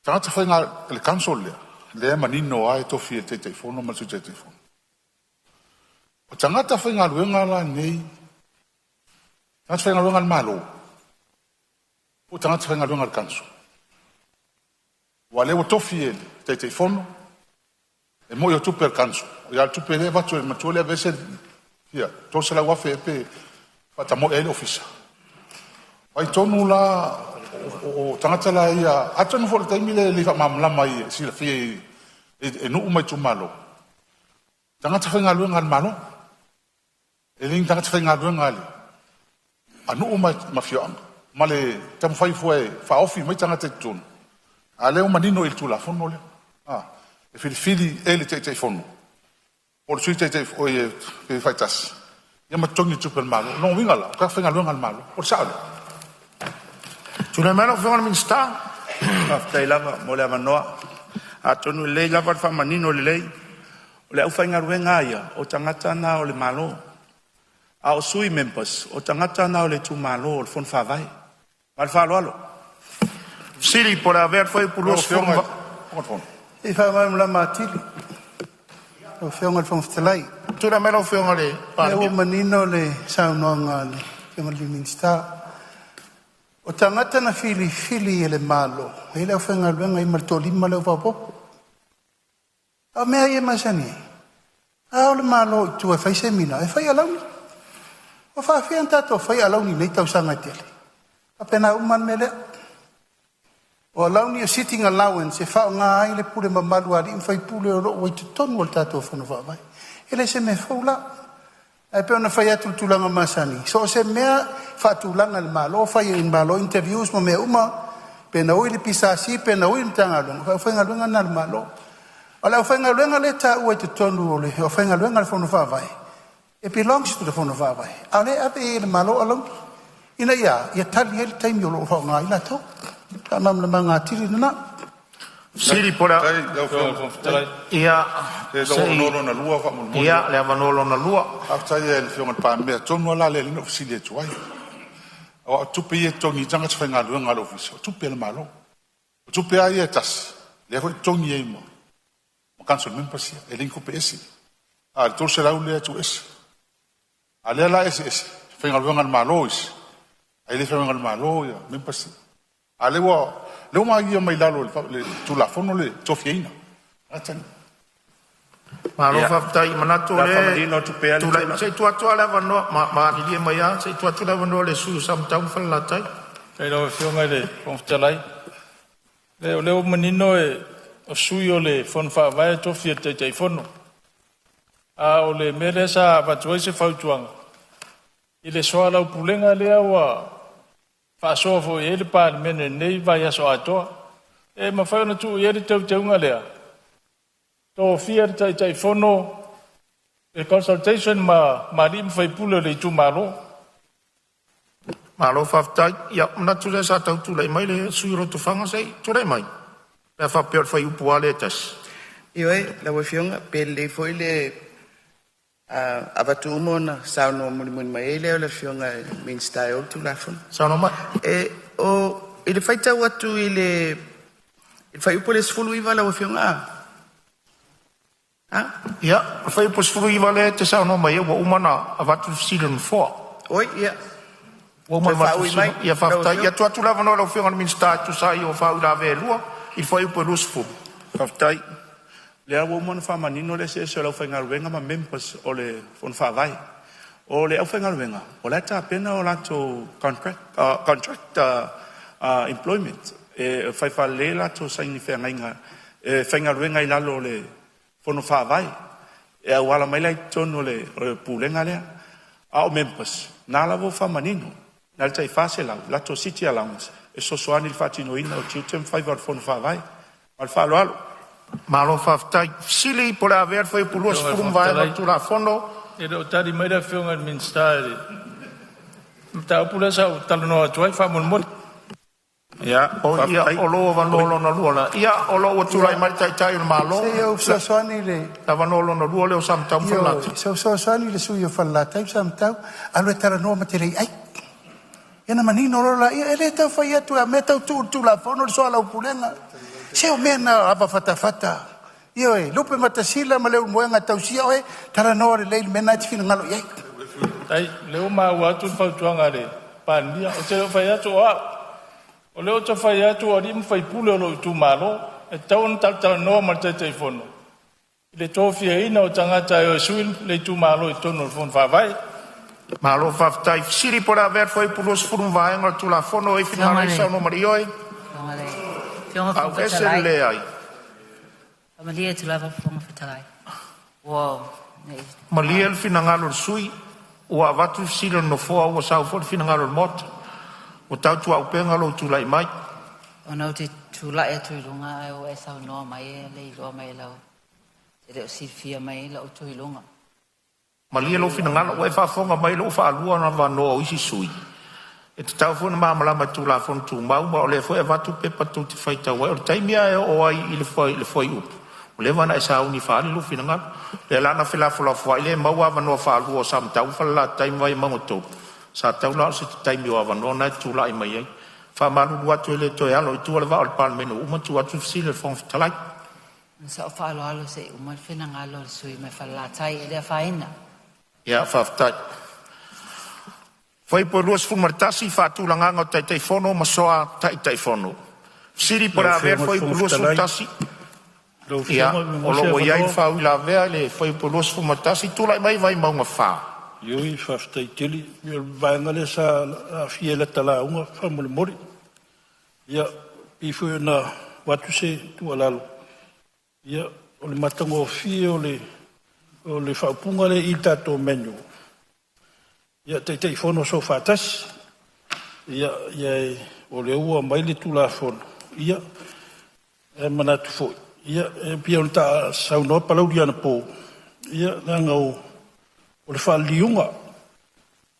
tagata faigaluega, le council lea, lea e manino lava e tofi e le Taitaifono ma le Sui Taitaifono. O tagata faigaluega la nei, tagata faigaluega a le Malo, po o tagata faigaluega a le council. Aua o lea ua tofi e le Taitaifono, e moi o tupe a le council, a o le tupe lea e avatu e le matua lea e aveese le $300,000 ea pe faatamoe ai le ofisa. O ai tonu la o tagata la ia, atonu foi o le taimi lea e le i faamalamalama ai e silafia e nuu ma itumalo, tagata faigaluega a le Malo, e le ni tagata faigaluega a nuu ma afioaga, ma le taumafai foi e faaofi mai tagata i totonu, a o lea ua manino i le Tulafono lea, e filifili e le Taitaifono po o le Sui Taitaifono pe faitasi ia ma totogi i tupe a le Malo. O lona uiga la, o tagata faigaluega a le Malo. O le sao lea? Tulai mai lau Afioga i le Minisita. Faafetai lava mo le avanoa. Atonu e lelei lava le faamanino lelei, o le aufaigaluega lava ia, o tagata na o le Malo, a o sui members, o tagata na o le itumalo o le Fono Faavae. Ma le faaaloalo. Fesili po o le a avea le Fuaiupu Lau Afioga i le 20. Fofoga o le Fono. Se i faamalamalama atili lau Afioga i le Fofoga Fetalai. Tulai mai lau Afioga i le Lea ua Palemia. manino le saunoaga a le Afioga i le Minisita. O tagata na filifili e le Malo, e i ai le aufaigaluega i ai ma le toalima lea ua faaopoopo. A o mea ia e masani ai, a o le Malo i tua e fai semina, e fai alauni. Ua faafefea ona tatou fai alauni i nei tausaga e tele? E faapena uma lava le mea lea. O alauni o sitting allowance e faaaoga ai le pule mamalu a alii ma faipule o lo o ua i totonu o le tatou Fono Faavae. E le o se mea fou la. Ae pei ona fai atu i le tulaga masani, so o se mea e faatulaga e le Malo, fai e le Malo interviews ma mea uma, pe na ui i le PSC pe na ui i le Matagaluega, o le aufaigaluega lena a le Malo. O le aufaigaluega lea e taua i totonu o le aufaigaluega a le Fono Faavae, it belongs to the Fono Faavae, a o lea e ave i ai e le Malo alauni, ina ia a? Ia tali ai le taimi o lo o faaaoga ai latou. Faamalamalamaga atili lena. Fesili po o le a... Faafetai i lau Afioga i Afioga le Fofoga Fetalai. Ia, se se lou i... avanoa lona lua faamolemole. Ia, le avanoa lona lua. Faafetai lava i le Afioga i le Palemia, atonu lava la lea na ou fesili atu ai. Aua o tupe ia e totogi ai tagata faigaluega a le Ofisa, o tupe a le Malo. O tupe lava ia e tasi, lea foi e totogi ai ma council members ia, e le ni tupe ese. A o le $300 lea e tuu ese. A o lea la e eseese, faigaluega a le Malo isi, ae le faigaluega a le Malo ia members ia. A o lea ua maua mai lalo o le Tulafono le tofiaina. Malo Ia, faafetai, manatu o o le a lea faamanino atu pea le tulai tulaga. se i tuu atu lava le avanoa malilie mai a se i tuu atu le avanoa i le sui usufono o Samatau ma Falelatai. Faafetai i lau Afioga i le Fofoga Fetalai. O lea ua manino o o sui o le Fono Faavae e tofi e le Taitaifono. A o le mea lea sa avatu ai se fautuaga i le soalaupulega lea ua faasoa foi i ai le Palemene i lenei vaiaso atoa, e mafai ona tuu i ai le teuteuga lea, tofia le Taitaifono e consultation ma alii ma faipule o le itumalo. Malo faafetai. Ia manatu lea sa tau tulai mai le sui usufono o Lotofaga, se i tulai mai. Pe a faapea o le fuaiupu lava lea e 1. Ioe, lau Afioga, pe lelei foi le avatu uma ona saunoa mulimuli mai ai lea o le Afioga i le Minisita e ou le Tulafono. Saunoa mai. I le faitau atu i le fuaiupu e 19 lau Afioga, a? Ia, o le fuaiupu 19 lea e te saunoa mai ai ua uma ona avatu le fesili a le Nofoa. Oi, ia. Ua uma ona avatu. Ia faafetai. Ia tuu atu le avanoa i lau Afioga i le Minisita e tusa ai o faauilavea e 2 i le fuaiupu 20. Faafetai. Lea ua uma ona faamanino le eseese o le aufaigaluega ma members o le Fono Faavae. O le aufaigaluega, o la e tapena o latou contract employment, e fai faalelei latou saini feagaiga e faigaluega i lalo o le Fono Faavae e auala mai la i totonu o le Pulega lea. A o members, na lava ua faamanino, na o le tai 400 latou city allowance e fesoasoani i le faatinoina o tiute ma faiva o le Fono Faavae. Ma le faaaloalo. Malo faafetai. Fesili po o le a avea le fuaiupu 20 ma vaega o le Tulafono. E le o tali mai le Afioga i le Minisita i le mataupu lea sa ou talanoa atu ai faamolemole. Ia, Ia, faafetai. o lou avanoa lona lua la. Ia, o lo ua tulai mai le Taitai o le Malo. Se i ou fesoasoani i le Avanoa lona lua lea o Samatau ma Falelatai. Ioe, se i ou fesoasoani i le sui usufono o Falelatai ma Samatau, alu e talanoa ma te le i ai. Ia ona manino loa lea, e le tau fai atu a mea tau tuu i le Tulafono le soalaupulega. Se o mea na o ava fatafata. Ioe, lupe matasila ma Leulumoega e tausia oe, talanoa lelei i le mea lena e te finagalo i ai. Tai, lea ua maua atu le fautuaga a le Palemia. Ou te le o fai atu o au. O lea ou te fai atu o alii ma faipule o lou itumalo. E tatau ona talatalanoa ma le Taitaifono i le tofiaina o tagata e o e sui le itumalo i totonu o le Fono Faavae. Malo faafetai. Fesili po o le a avea le fuaiupu 20 ma vaega o le Tulafono. E i finagalo le saunoa ma le ioe. Afioga Au Fofoga ese le Fetalai, leai. faamalie atu lava Fofoga Fetalai. Ua nei Malie le finagalo o le sui usufono, ua avatu le fesili a le Nofoa ua sau foi le finagalo o le Maota. Ua tautuaupega lou tulai mai. Ona ou te tulai atu i luga ae ua e saunoa mai e le iloa mai e lau e le o silafia mai lou tu i luga. Malie lou finagalo, ua e faafofoga mai lea ua faalua ona avanoa o isi sui usufono. E tatau foi ona malamalama i Tulafono Tumau, ma o lea foi e avatu pepa tou te faitau ai. O le taimi lava e oo ai i le fuaiupu, ua leva ona e sauni e faaali lou finagalo. O lea la na felafolafoai le maua avanoa faalua o Samatau ma Falelatai ma Vaimauga 3, sa tatau la o se taimi o avanoa lena e te tulai mai ai. E faamalulu atu e le toe alo i tua le vaa o le Palemene ua uma ona tuu atu le fesili a le Fofoga Fetalai. Ona sa ou faaaloalo se i uma le finagalo o le sui usufono mai Falelatai, e le afaina. Ia, faafetai. Fuaiupu 21, Faatulagaga o Taitaifono ma Soa Taitaifono. Fesili po o Lau le a avea le Afioga i le fuaiupu Fofoga Fetalai, 21. lau Ia, Afioga pe o maua lo se o ua i ai le avanoa? faauilavea i le fuaiupu 21. Tulai mai Vaimauga 4. Ioe, faafetai tele. Ia, o le vaega lea sa aafia i lata lauga faamolemole. Ia, pei foi ona avatu se tuualalo, ia, o le matagofie o le faaupuga lea i le tatou manual, ia, Taitaifono Soofaatasi. Ia, o lea ua aumai le Tulafono, ia, e manatu foi, ia, e pei ona saunoa Palauli anapo, ia, leaga o le faaliliuga,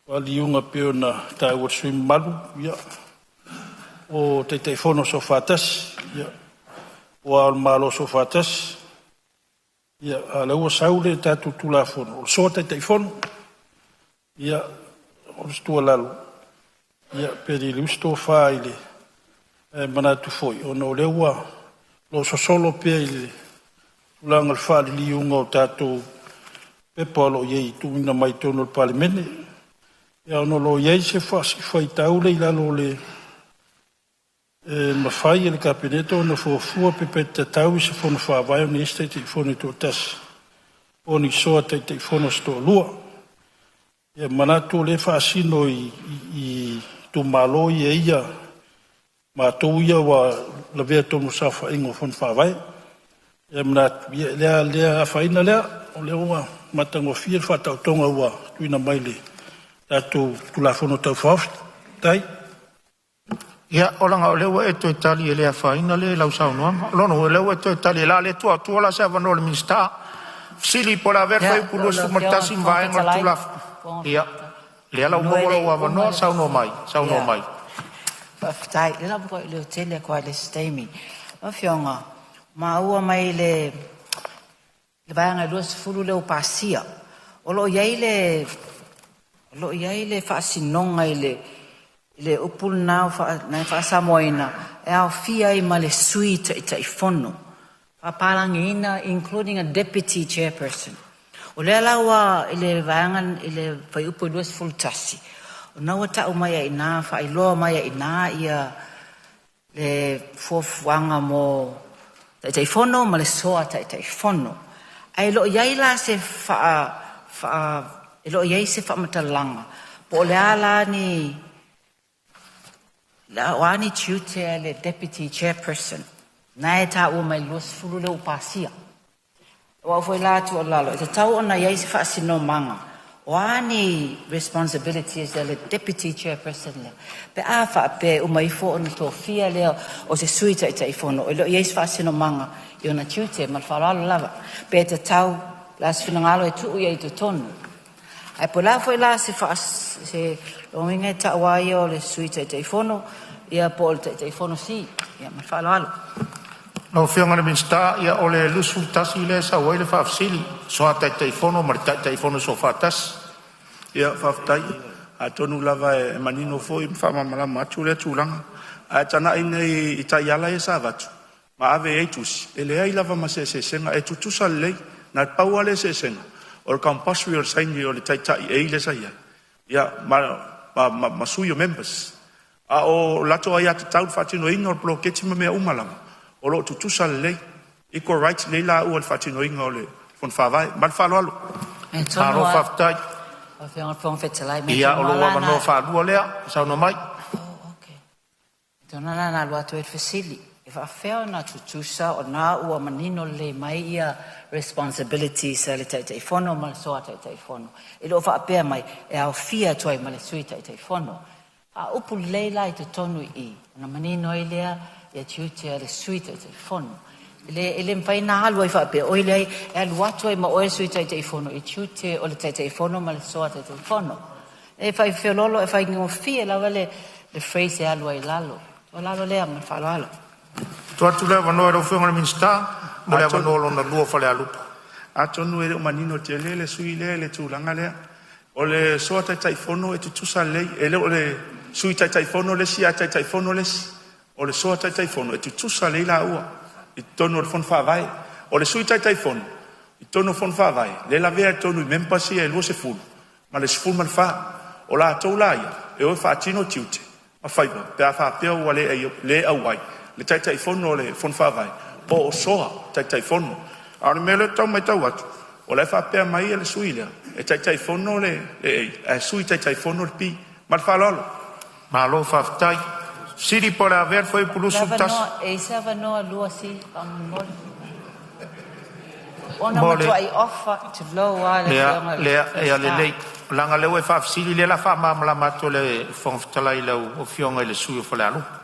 faaliliuga pei ona taua e le sui usufono mamalu, ia, o Taitaifono Soofaatasi, ia, aua o le Malo Soofaatasi, ia, a o lea ua sau le tatou Tulafono, o le Soa Taitaifono. Ia, o le tuualalo, ia, pe liliu se tofa i le manatu foi, ona o lea ua lo sosolo pea i le tulaga o le faaliliuga o tatou pepa o lo o i ai e tuuina mai i totonu o le Palemene. Ia, ona o lo o i ai se faitau lea i lalo o le e mafai e le Kapeneta ona fuafua pe tatau i se Fono Faavae ona i ai se Taitaifono e toatasi po o ni Soa Taitaifono se toalua. Ia manatu o lea e faasino i itumalo ia matou ia ua lavea i totonu o saofaiga o Fono Faavae. Ia manatu, ia lea lea afaina lea, o lea ua matagofie le faataotoga ua tuuina mai le tatou Tulafono Tau Faaofi. Tai. Ia, o laga o lea ua e toe tali e le afaina lea i lau saunoaga. O lona uiga o lea ua e toe tali o le a le tuu atua la se avanoa i le Minisita. Fesili po o le a avea le Ia, fuaiupu lau Afioga i le 21 ma Fofoga vaega o le Fetalai, Tulafono. Ia, lea la ua semeamanu e maua le i lou uma avanoa, le saunoa mai, saunoa Ia, mai. faafetai. O lea la ua matuai leotele atu lava i le isi taimi. Lau Afioga, maua mai le Vaega 20 lea ua pasia, o lo o i ai le o lo o i ai le faasinoga i le upu lena na e faa-Samoa ina, e aofia ai ma le Sui Taitaifono, faapalagiina, including a Deputy Chairperson. O lea la ua i le vaega i le fuaiupu 21, o lena ua tau mai ai i ina, faailoa mai ai i ina ia le fuafuaga mo Taitaifono ma le Soa Taitaifono. Ae le o i ai la se e le o i ai se faamatalaga po o le a la ni o a ni tiute a le Deputy Chairperson na e taua mai le 20 lea ua pasia. O au foi la tuualalo, e tatau ona i ai se faasinomaga o a ni responsibilities a le Deputy Chairperson lea pe a faapea e uma ifo ona tofia lea o se Sui Taitaifono, e le o i ai se faasinomaga i ona tiute. Ma le faaaloalo lava. Pe tatau la se finagalo e tuu i ai i totonu. Ae po o le a foi la se se lomiga e ta'u ai ia o le Sui Taitaifono ia po o le Taitaifono sii. Ia ma le faaaloalo. Lau Afioga i le Minisita, ia o le 21 lea e sau ai le faafesili, Soa Taitaifono ma le Taitaifono Soofaatasi. Ia, faafetai. Atonu lava e manino foi ma faamalamalama atu lea tulaga. Ae tagai nei i taiala ia sa avatu ma ave i ai tusi, e leai lava ma se eseesega, e tutusa lelei. Na pau lava le eseesega, o le compulsory o le saini o le Taitai A lea sa i ai, ia ma sui o members. A o latou aiatatau i le faatinoina o le poloketi ma mea uma lava, o lo o tutusa lelei, equal rights lelei laua i le faatinoina o le Fono Faavae. Ma le faaaloalo. Mea tonu Malo lava, faafetai. lau Afioga i le Fofoga Fetalai, mea Ia, tonu o lava lou la avanoa na. faalua lea, saunoa mai. Oh, okay. Tonu la na alu atu ai le fesili, e faafefea ona tutusa o na ua manino lelei mai ia responsibilities a le Taitaifono ma le Soa Taitaifono. E le o faapea mai e aofia atu ai ma le Sui Taitaifono. A upu lelei la i totonu i i, ona manino ai lea ia tiute a le Sui Taitaifono. E le mafai ona alu ai faapea, oi leai, e alu atu ai ma oe le Sui Taitaifono i tiute o le Taitaifono ma le Soa Taitaifono. E fai feololo e faigofie lava le phrase e alu ai i lalo. O lalo lea ma le faaaloalo. Tuu atu le avanoa i lau Afioga i le Minisita mo le Atonu avanoa lona lua o Falealupo. Atonu e le o manino tele le sui lea i le tulaga lea. O le Soa Taitaifono e tutusa lelei, e le o le Sui Taitaifono le isi ae Taitaifono le isi. O le Soa Taitaifono e tutusa lelei laua i totonu o le Fono Faavae. O le Sui Taitaifono i totonu o Fono Faavae, lea e lavea i totonu i members ia e 20 ma le 14. O latou la ia, e o e faatino tiute ma faiva pe a faapea ua le auai le Taitaifono o le Fono Faavae po o Soa Taitaifono. A o le mea lea e tau matau atu, o la e faapea mai le sui lea, e Taitaifono le A ae Sui Taitaifono le B. Ma le faaaloalo. Malo faafetai. Sili po o le a avea le fuaiupu Le 21 avanoa, e i ai se avanoa lua si faamolemole. Ona mo le matuai ofa tulou lava le lea Afioga i le lea ia Minisita. lelei. Leaga lea ua e faafesili lea la faamalamalama atu e le Fofoga Fetalai i lau Afioga i le sui usufono o Falealupo.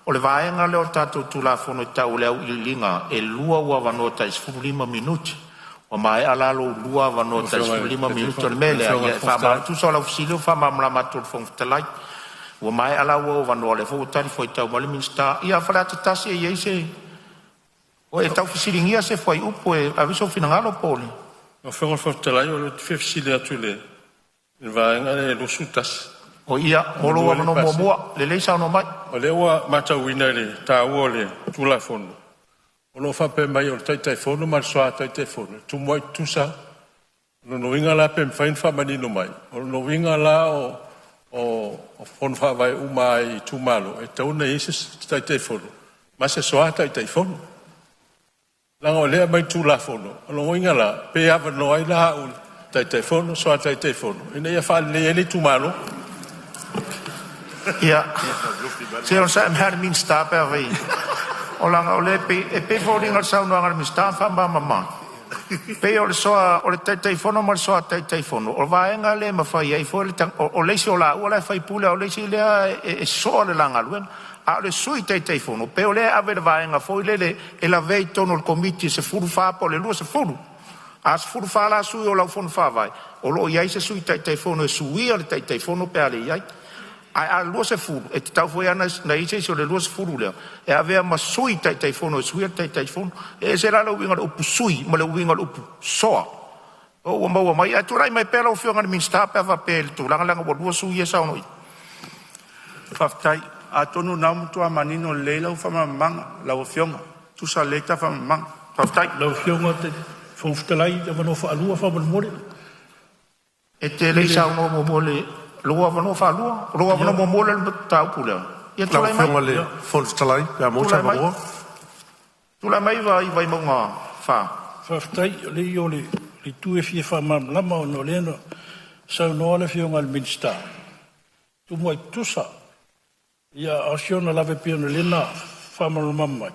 O le vaega lea o le tatou Tulafono e tau o le auiliiliga, e lua ou avanoa tai 15 minute. Ua maea la lou lua avanoa Lau tai Afioga i le 15 minute. O le Taitaifono, mea lau lea, Afioga i ia le e Fofoga faamalamalama Fetalai. tusa o lau fesili ua faamalamalama atu e le Fofoga Fetalai. Ua maea la ou avanoa, lea foi ua talifuaitau mai le Minisita. Ia Faleata 1 e i ai se ua e tau fesiligia se fuaiupu e ave ai sou finagalo po o le Lau Afioga i le Fofoga Fetalai, o lea ou te fia fesili atu i le vaega lea e 21, O ia mo lou semeamanu e le i avanoa pasia. muamua. Lelei saunoa mai. O lea ua matauina i le taua o le Tulafono, o lo o faapea mai o le Taitaifono ma le Soa Taitaifono e tumuai tutusa. O lona uiga la pe mafai ona faamanino mai, o lona uiga la o fono faavae uma lava i itumalo, e tatau ona i ai se Taitaifono ma se Soa Taitaifono. Leaga o lea e aumai i le Tulafono, o lona uiga la, pe avanoa ai la au Taitaifono, Soa Taitaifono, ina ia faaleleia ai le itumalo. Ia, se i onosai mai le Minisita pe afai… O laga o lea e pei e foliga o le saunoaga a le Minisita na faamalamalama, pei o le soa o le Taitaifono ma le soa Taitaifono, o vaega lea e mafai ai foi o le isi o laua la e faipule a o le isi lea e soa le la galuega. A o le Sui Taitaifono pei o lea e ave i le vaega foi lele e lavea i totonu o le Komiti e 14 po o le 20. A 14 la sui o lau Fono Faavae, o lo o i ai se Sui Taitaifono e suia le Taitaifono pe a le i ai. Ae a 20, e tatau foi la ona i ai se isi o le 20 lea e avea ma Sui Taitaifono e suia le Taitaifono. E ese la le uiga o le upu sui ma le uiga o le upu soa. Po o ua maua mai? Ae tulai mai pea lau Afioga i le Minisita pe a faapea i le tulaga lea leaga ua lua sui usufono ia e saunoa i ai. Faafetai. Atonu o lena ua matua manino lelei lau faamalamalamaga lau Afioga, e tusa lelei ta faamalamalamaga. Faafetai. Lau Afioga i le Fofoga Fetalai, avanoa faalua faamolemole. E te le i saunoa muamua i le lou avanoa faalua, o lou avanoa muamua lea i le mataupu lea. Ia Lau tulai mai. Afioga i le Fofoga Fetalai, pe a maua se Tulai mai. avanoa. Tulai mai Vaimauga 4. Faafetai. O le o le itu e fia faamalamalama ona o lea na saunoa le Afioga i le Minisita, tumuai tutusa. Ia a o si ona lave pei ona lea na faamalamalama mai,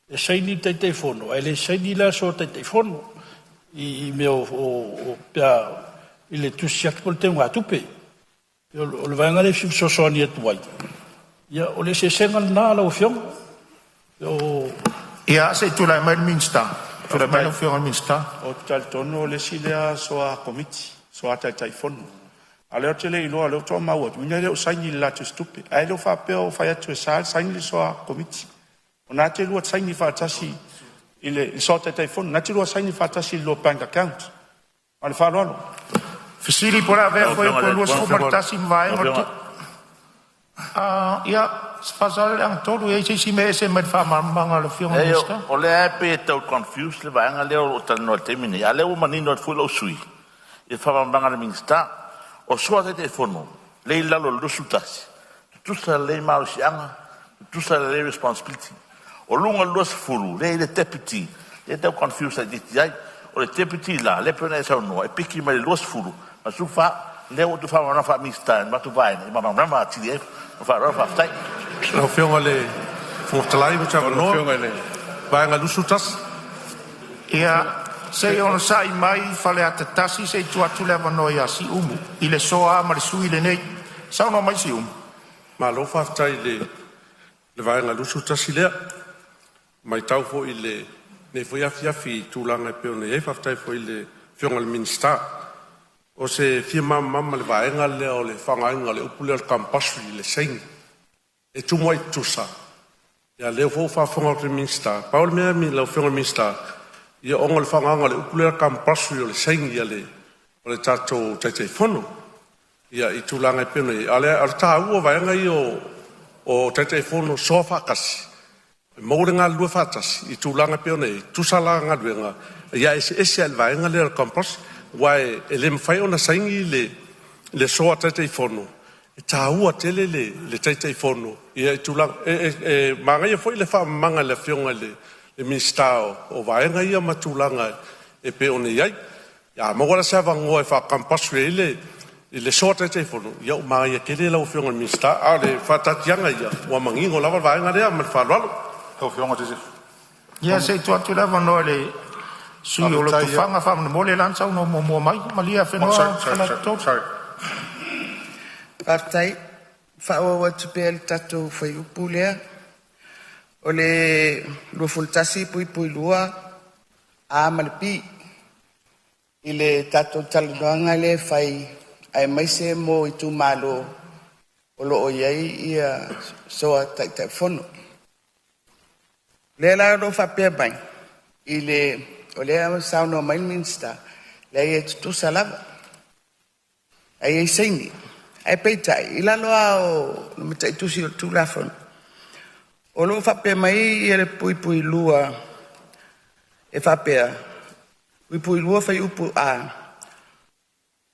e saini le Taitaifono ae le saini la le Sui Taitaifono i mea o pe a i le tusi siaki po o le teugatupe. O le vaega lea e fia fesoasoani atu ai, ia o le eseesega lena lau Afioga. O Ia, se i tulai mai le Minisita. Tulai mai Faafetai. lau Afioga i le Minisita. Ou te talitonu o le isi lea soa Komiti, soa Taitaifono. A o lea ou te le iloa, o lea faatoa ou maua atu, e le o saini i le latou tupe. Ae le o faapea o fai atu e sa saini le soa Komiti. O lena e te lua saini faatasi i le soa Taitaifono, o lena e te lua saini faatasi i le lua bank account. Ma le faaaloalo. Fesili po o le a avea Lau Afioga i le Fuaiupu Fofoga 21 ma Lau Vaega o le Afioga, Ia, Faasaleleaga 3, e i ai se isi mea e ese mai le faamalamalamaga a le Afioga i le leai Minisita? o lea e pei e tau confuse le vaega lea o lo o talanoa i le taimi lenei, a o lea ua manino atu foi lou sui usufono i le faamalamalamaga a le Minisita. O soa Taitaifono lea e i lalo o le 21, tutusa lelei malosiaga, tutusa lelei responsibility. O luga o le 20, lea e i ai le Deputy, lea e tau confuse laitiiti ai. O le Deputy la, lea e pei ona e saunoa, e piki mai le 20 ma le 14. Lea ua outou faamalamalama faa-Minisita i le matou vaega, e malamalama atili ai. Ma le faaaloalo faafetai. Lau Afioga i le Fofoga Fetalai mo se Lau avanoa. Afioga i le Vaega 21. Ia, se i onosai mai Faleata 1 se i tuu atu le avanoa ia Siumu i le soa ma le sui usufono lenei. Saunoa mai Siumu. Malo faafetai i le Vaega 21 lea. Matau foi i lenei foi afiafi i tulaga e pei ona i ai. Faafetai foi i le Afioga i le Minisita. O se fia malamalama i le vaega lea o le faaaogaina o le upu lea o le compulsory i le saini. E tumuai tutusa, ia lea foi ua faafofoga atu i le Minisita. Pau le mea lau Afioga i le Minisita, ia ona o le faaaogaina o le upu lea compulsory o le saini a le o le tatou Taitaifono. Ia i tulaga e pei ona i ai, a o le taua o vaega ia o Taitaifono soa faatasi, e maua le galulue faatasi i tulaga e pei ona i ai, tutusa la galuega, ia ae eseese lava i le vaega lea o le compulsory, aua e le mafai ona saini le soa Taitaifono, e taua tele le Taitaifono i tulaga. E manaia foi le faamalamalamaga e le Afioga i le Minisita o vaega ia ma tulaga e pei ona i ai. A maua la se avanoa e faa-compulsory ai le soa Taitaifono, ia ua manaia tele lau Afioga i le Minisita. A o le faataatiaga ia, ua manino lava le vaega lea ma le faaaloalo. Ia, se i tuu atu le avanoa i le sui usufono o Faafetai. Lotofaga faamolemole, o la na saunoa muamua mai. Malie Oh, Afenoa sorry, sorry, Faleata sorry, 3. sorry. Faafetai. Faaauau atu pea le tatou fuaiupu lea. O le 21(2) A ma le B i le tatou talanoaga lea e fai aemaise mo itumalo o lo o i ai ia soa Taitaifono. O lea la o lo o faapea mai i le o lea ua saunoa mai le Minisita, leai e tutusa lava ae i ai saini. Ae peitai, i lalo lava o le mataitusi o le Tulafono, o lo o faapea mai ia le puipui 2 e faapea, (2) fuaiupu a),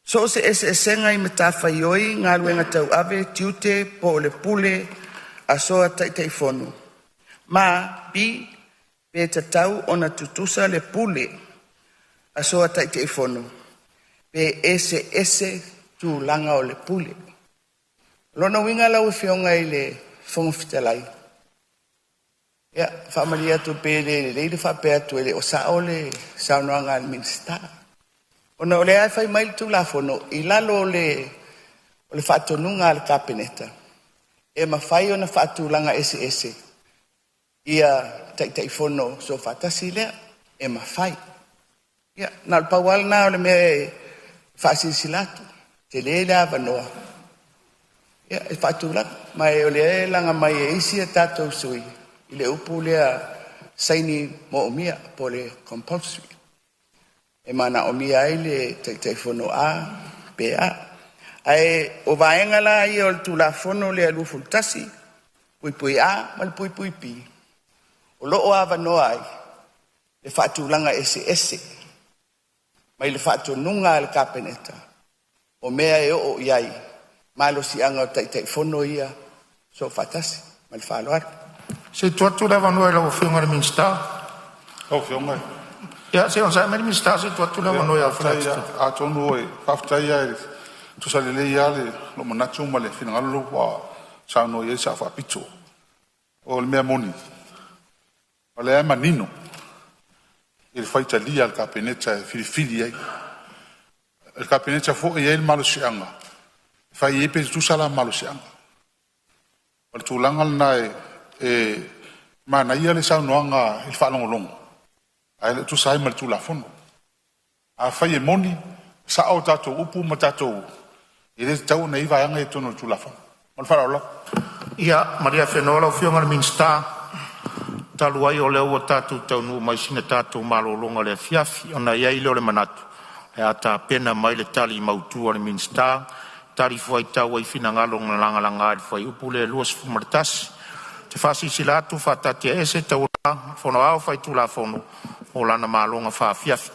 so o se eseesega i matafaioi, galuega tauave, tiute po o le pule a soa Taitaifono, ma b) pe tatau ona tutusa le pule a soa Taitaifono pe eseese tulaga o le pule. O lona uiga lau Afioga i le Fofoga Fetalai, Ia, faamalie atu pe le lelei le faapea atu e le o sao le saunoaga a le Minisita, ona o lea e fai mai le Tulafono i lalo o le faatonuga a le Kapeneta e mafai ona faatulaga eseese ia Taitaifono soofaatasi lea, e mafai. Ia, na o le pau lava lena o le mea e faasilasila atu, tele le avanoa e faatulaga. Ma o lea e laga mai e isi a tatou sui usufono i le upu lea saini moomia po o le compulsory, e manaomia ai le Taitaifono A pe a. Ae o vaega la ia o le Tulafono lea 21 (a) ma le (b), o lo o avanoa ai le faatulaga eseese mai le faatonuga a le Kapeneta o mea e oo i ai malosiaga o Taitaifono ia soofaatasi. Ma le faaaloalo. Se i tuu atu le avanoa i lau Afioga i le Minisita. Lau Afioga. Ia se i onosai mai le Minisita se i tuu atu le avanoa ia Faleata 3. Atonu e faafetai lava, e tutusa lelei lava lou manatu ma le finagalo lea ua saunoa i ai le Sao Faapito. O le mea moni, o lea e manino i le faitalia o le Kapeneta e filifili ai. O le Kapeneta foi e i ai le malosiaga e fai ai pe tutusa la malosiaga. O le tulaga lena e manaia le saunoaga i le faalogologo ae le o tusa ai ma le Tulafono. Afai e moni, sao tatou upu ma tatou, e le tatau ona i ai vaega ia i totonu o le Tulafono. Ma le faaaloalo lava. Ia malie afenoa lau Afioga i le Minisita, talu ai o lea ua tatou taunuu mai i sina tatou malologa o le afiafi, ona i ai lea o le manatu o le a tapena mai le tali mautu a le Minisita e talifuaitau ai i finagalo na lagalaga i le Fuaiupu lea 21. Ou te faasilasila atu ua faataatiaese Taualumaga a le Fono Aoao Faitulafono mo lana malologa faafiafi.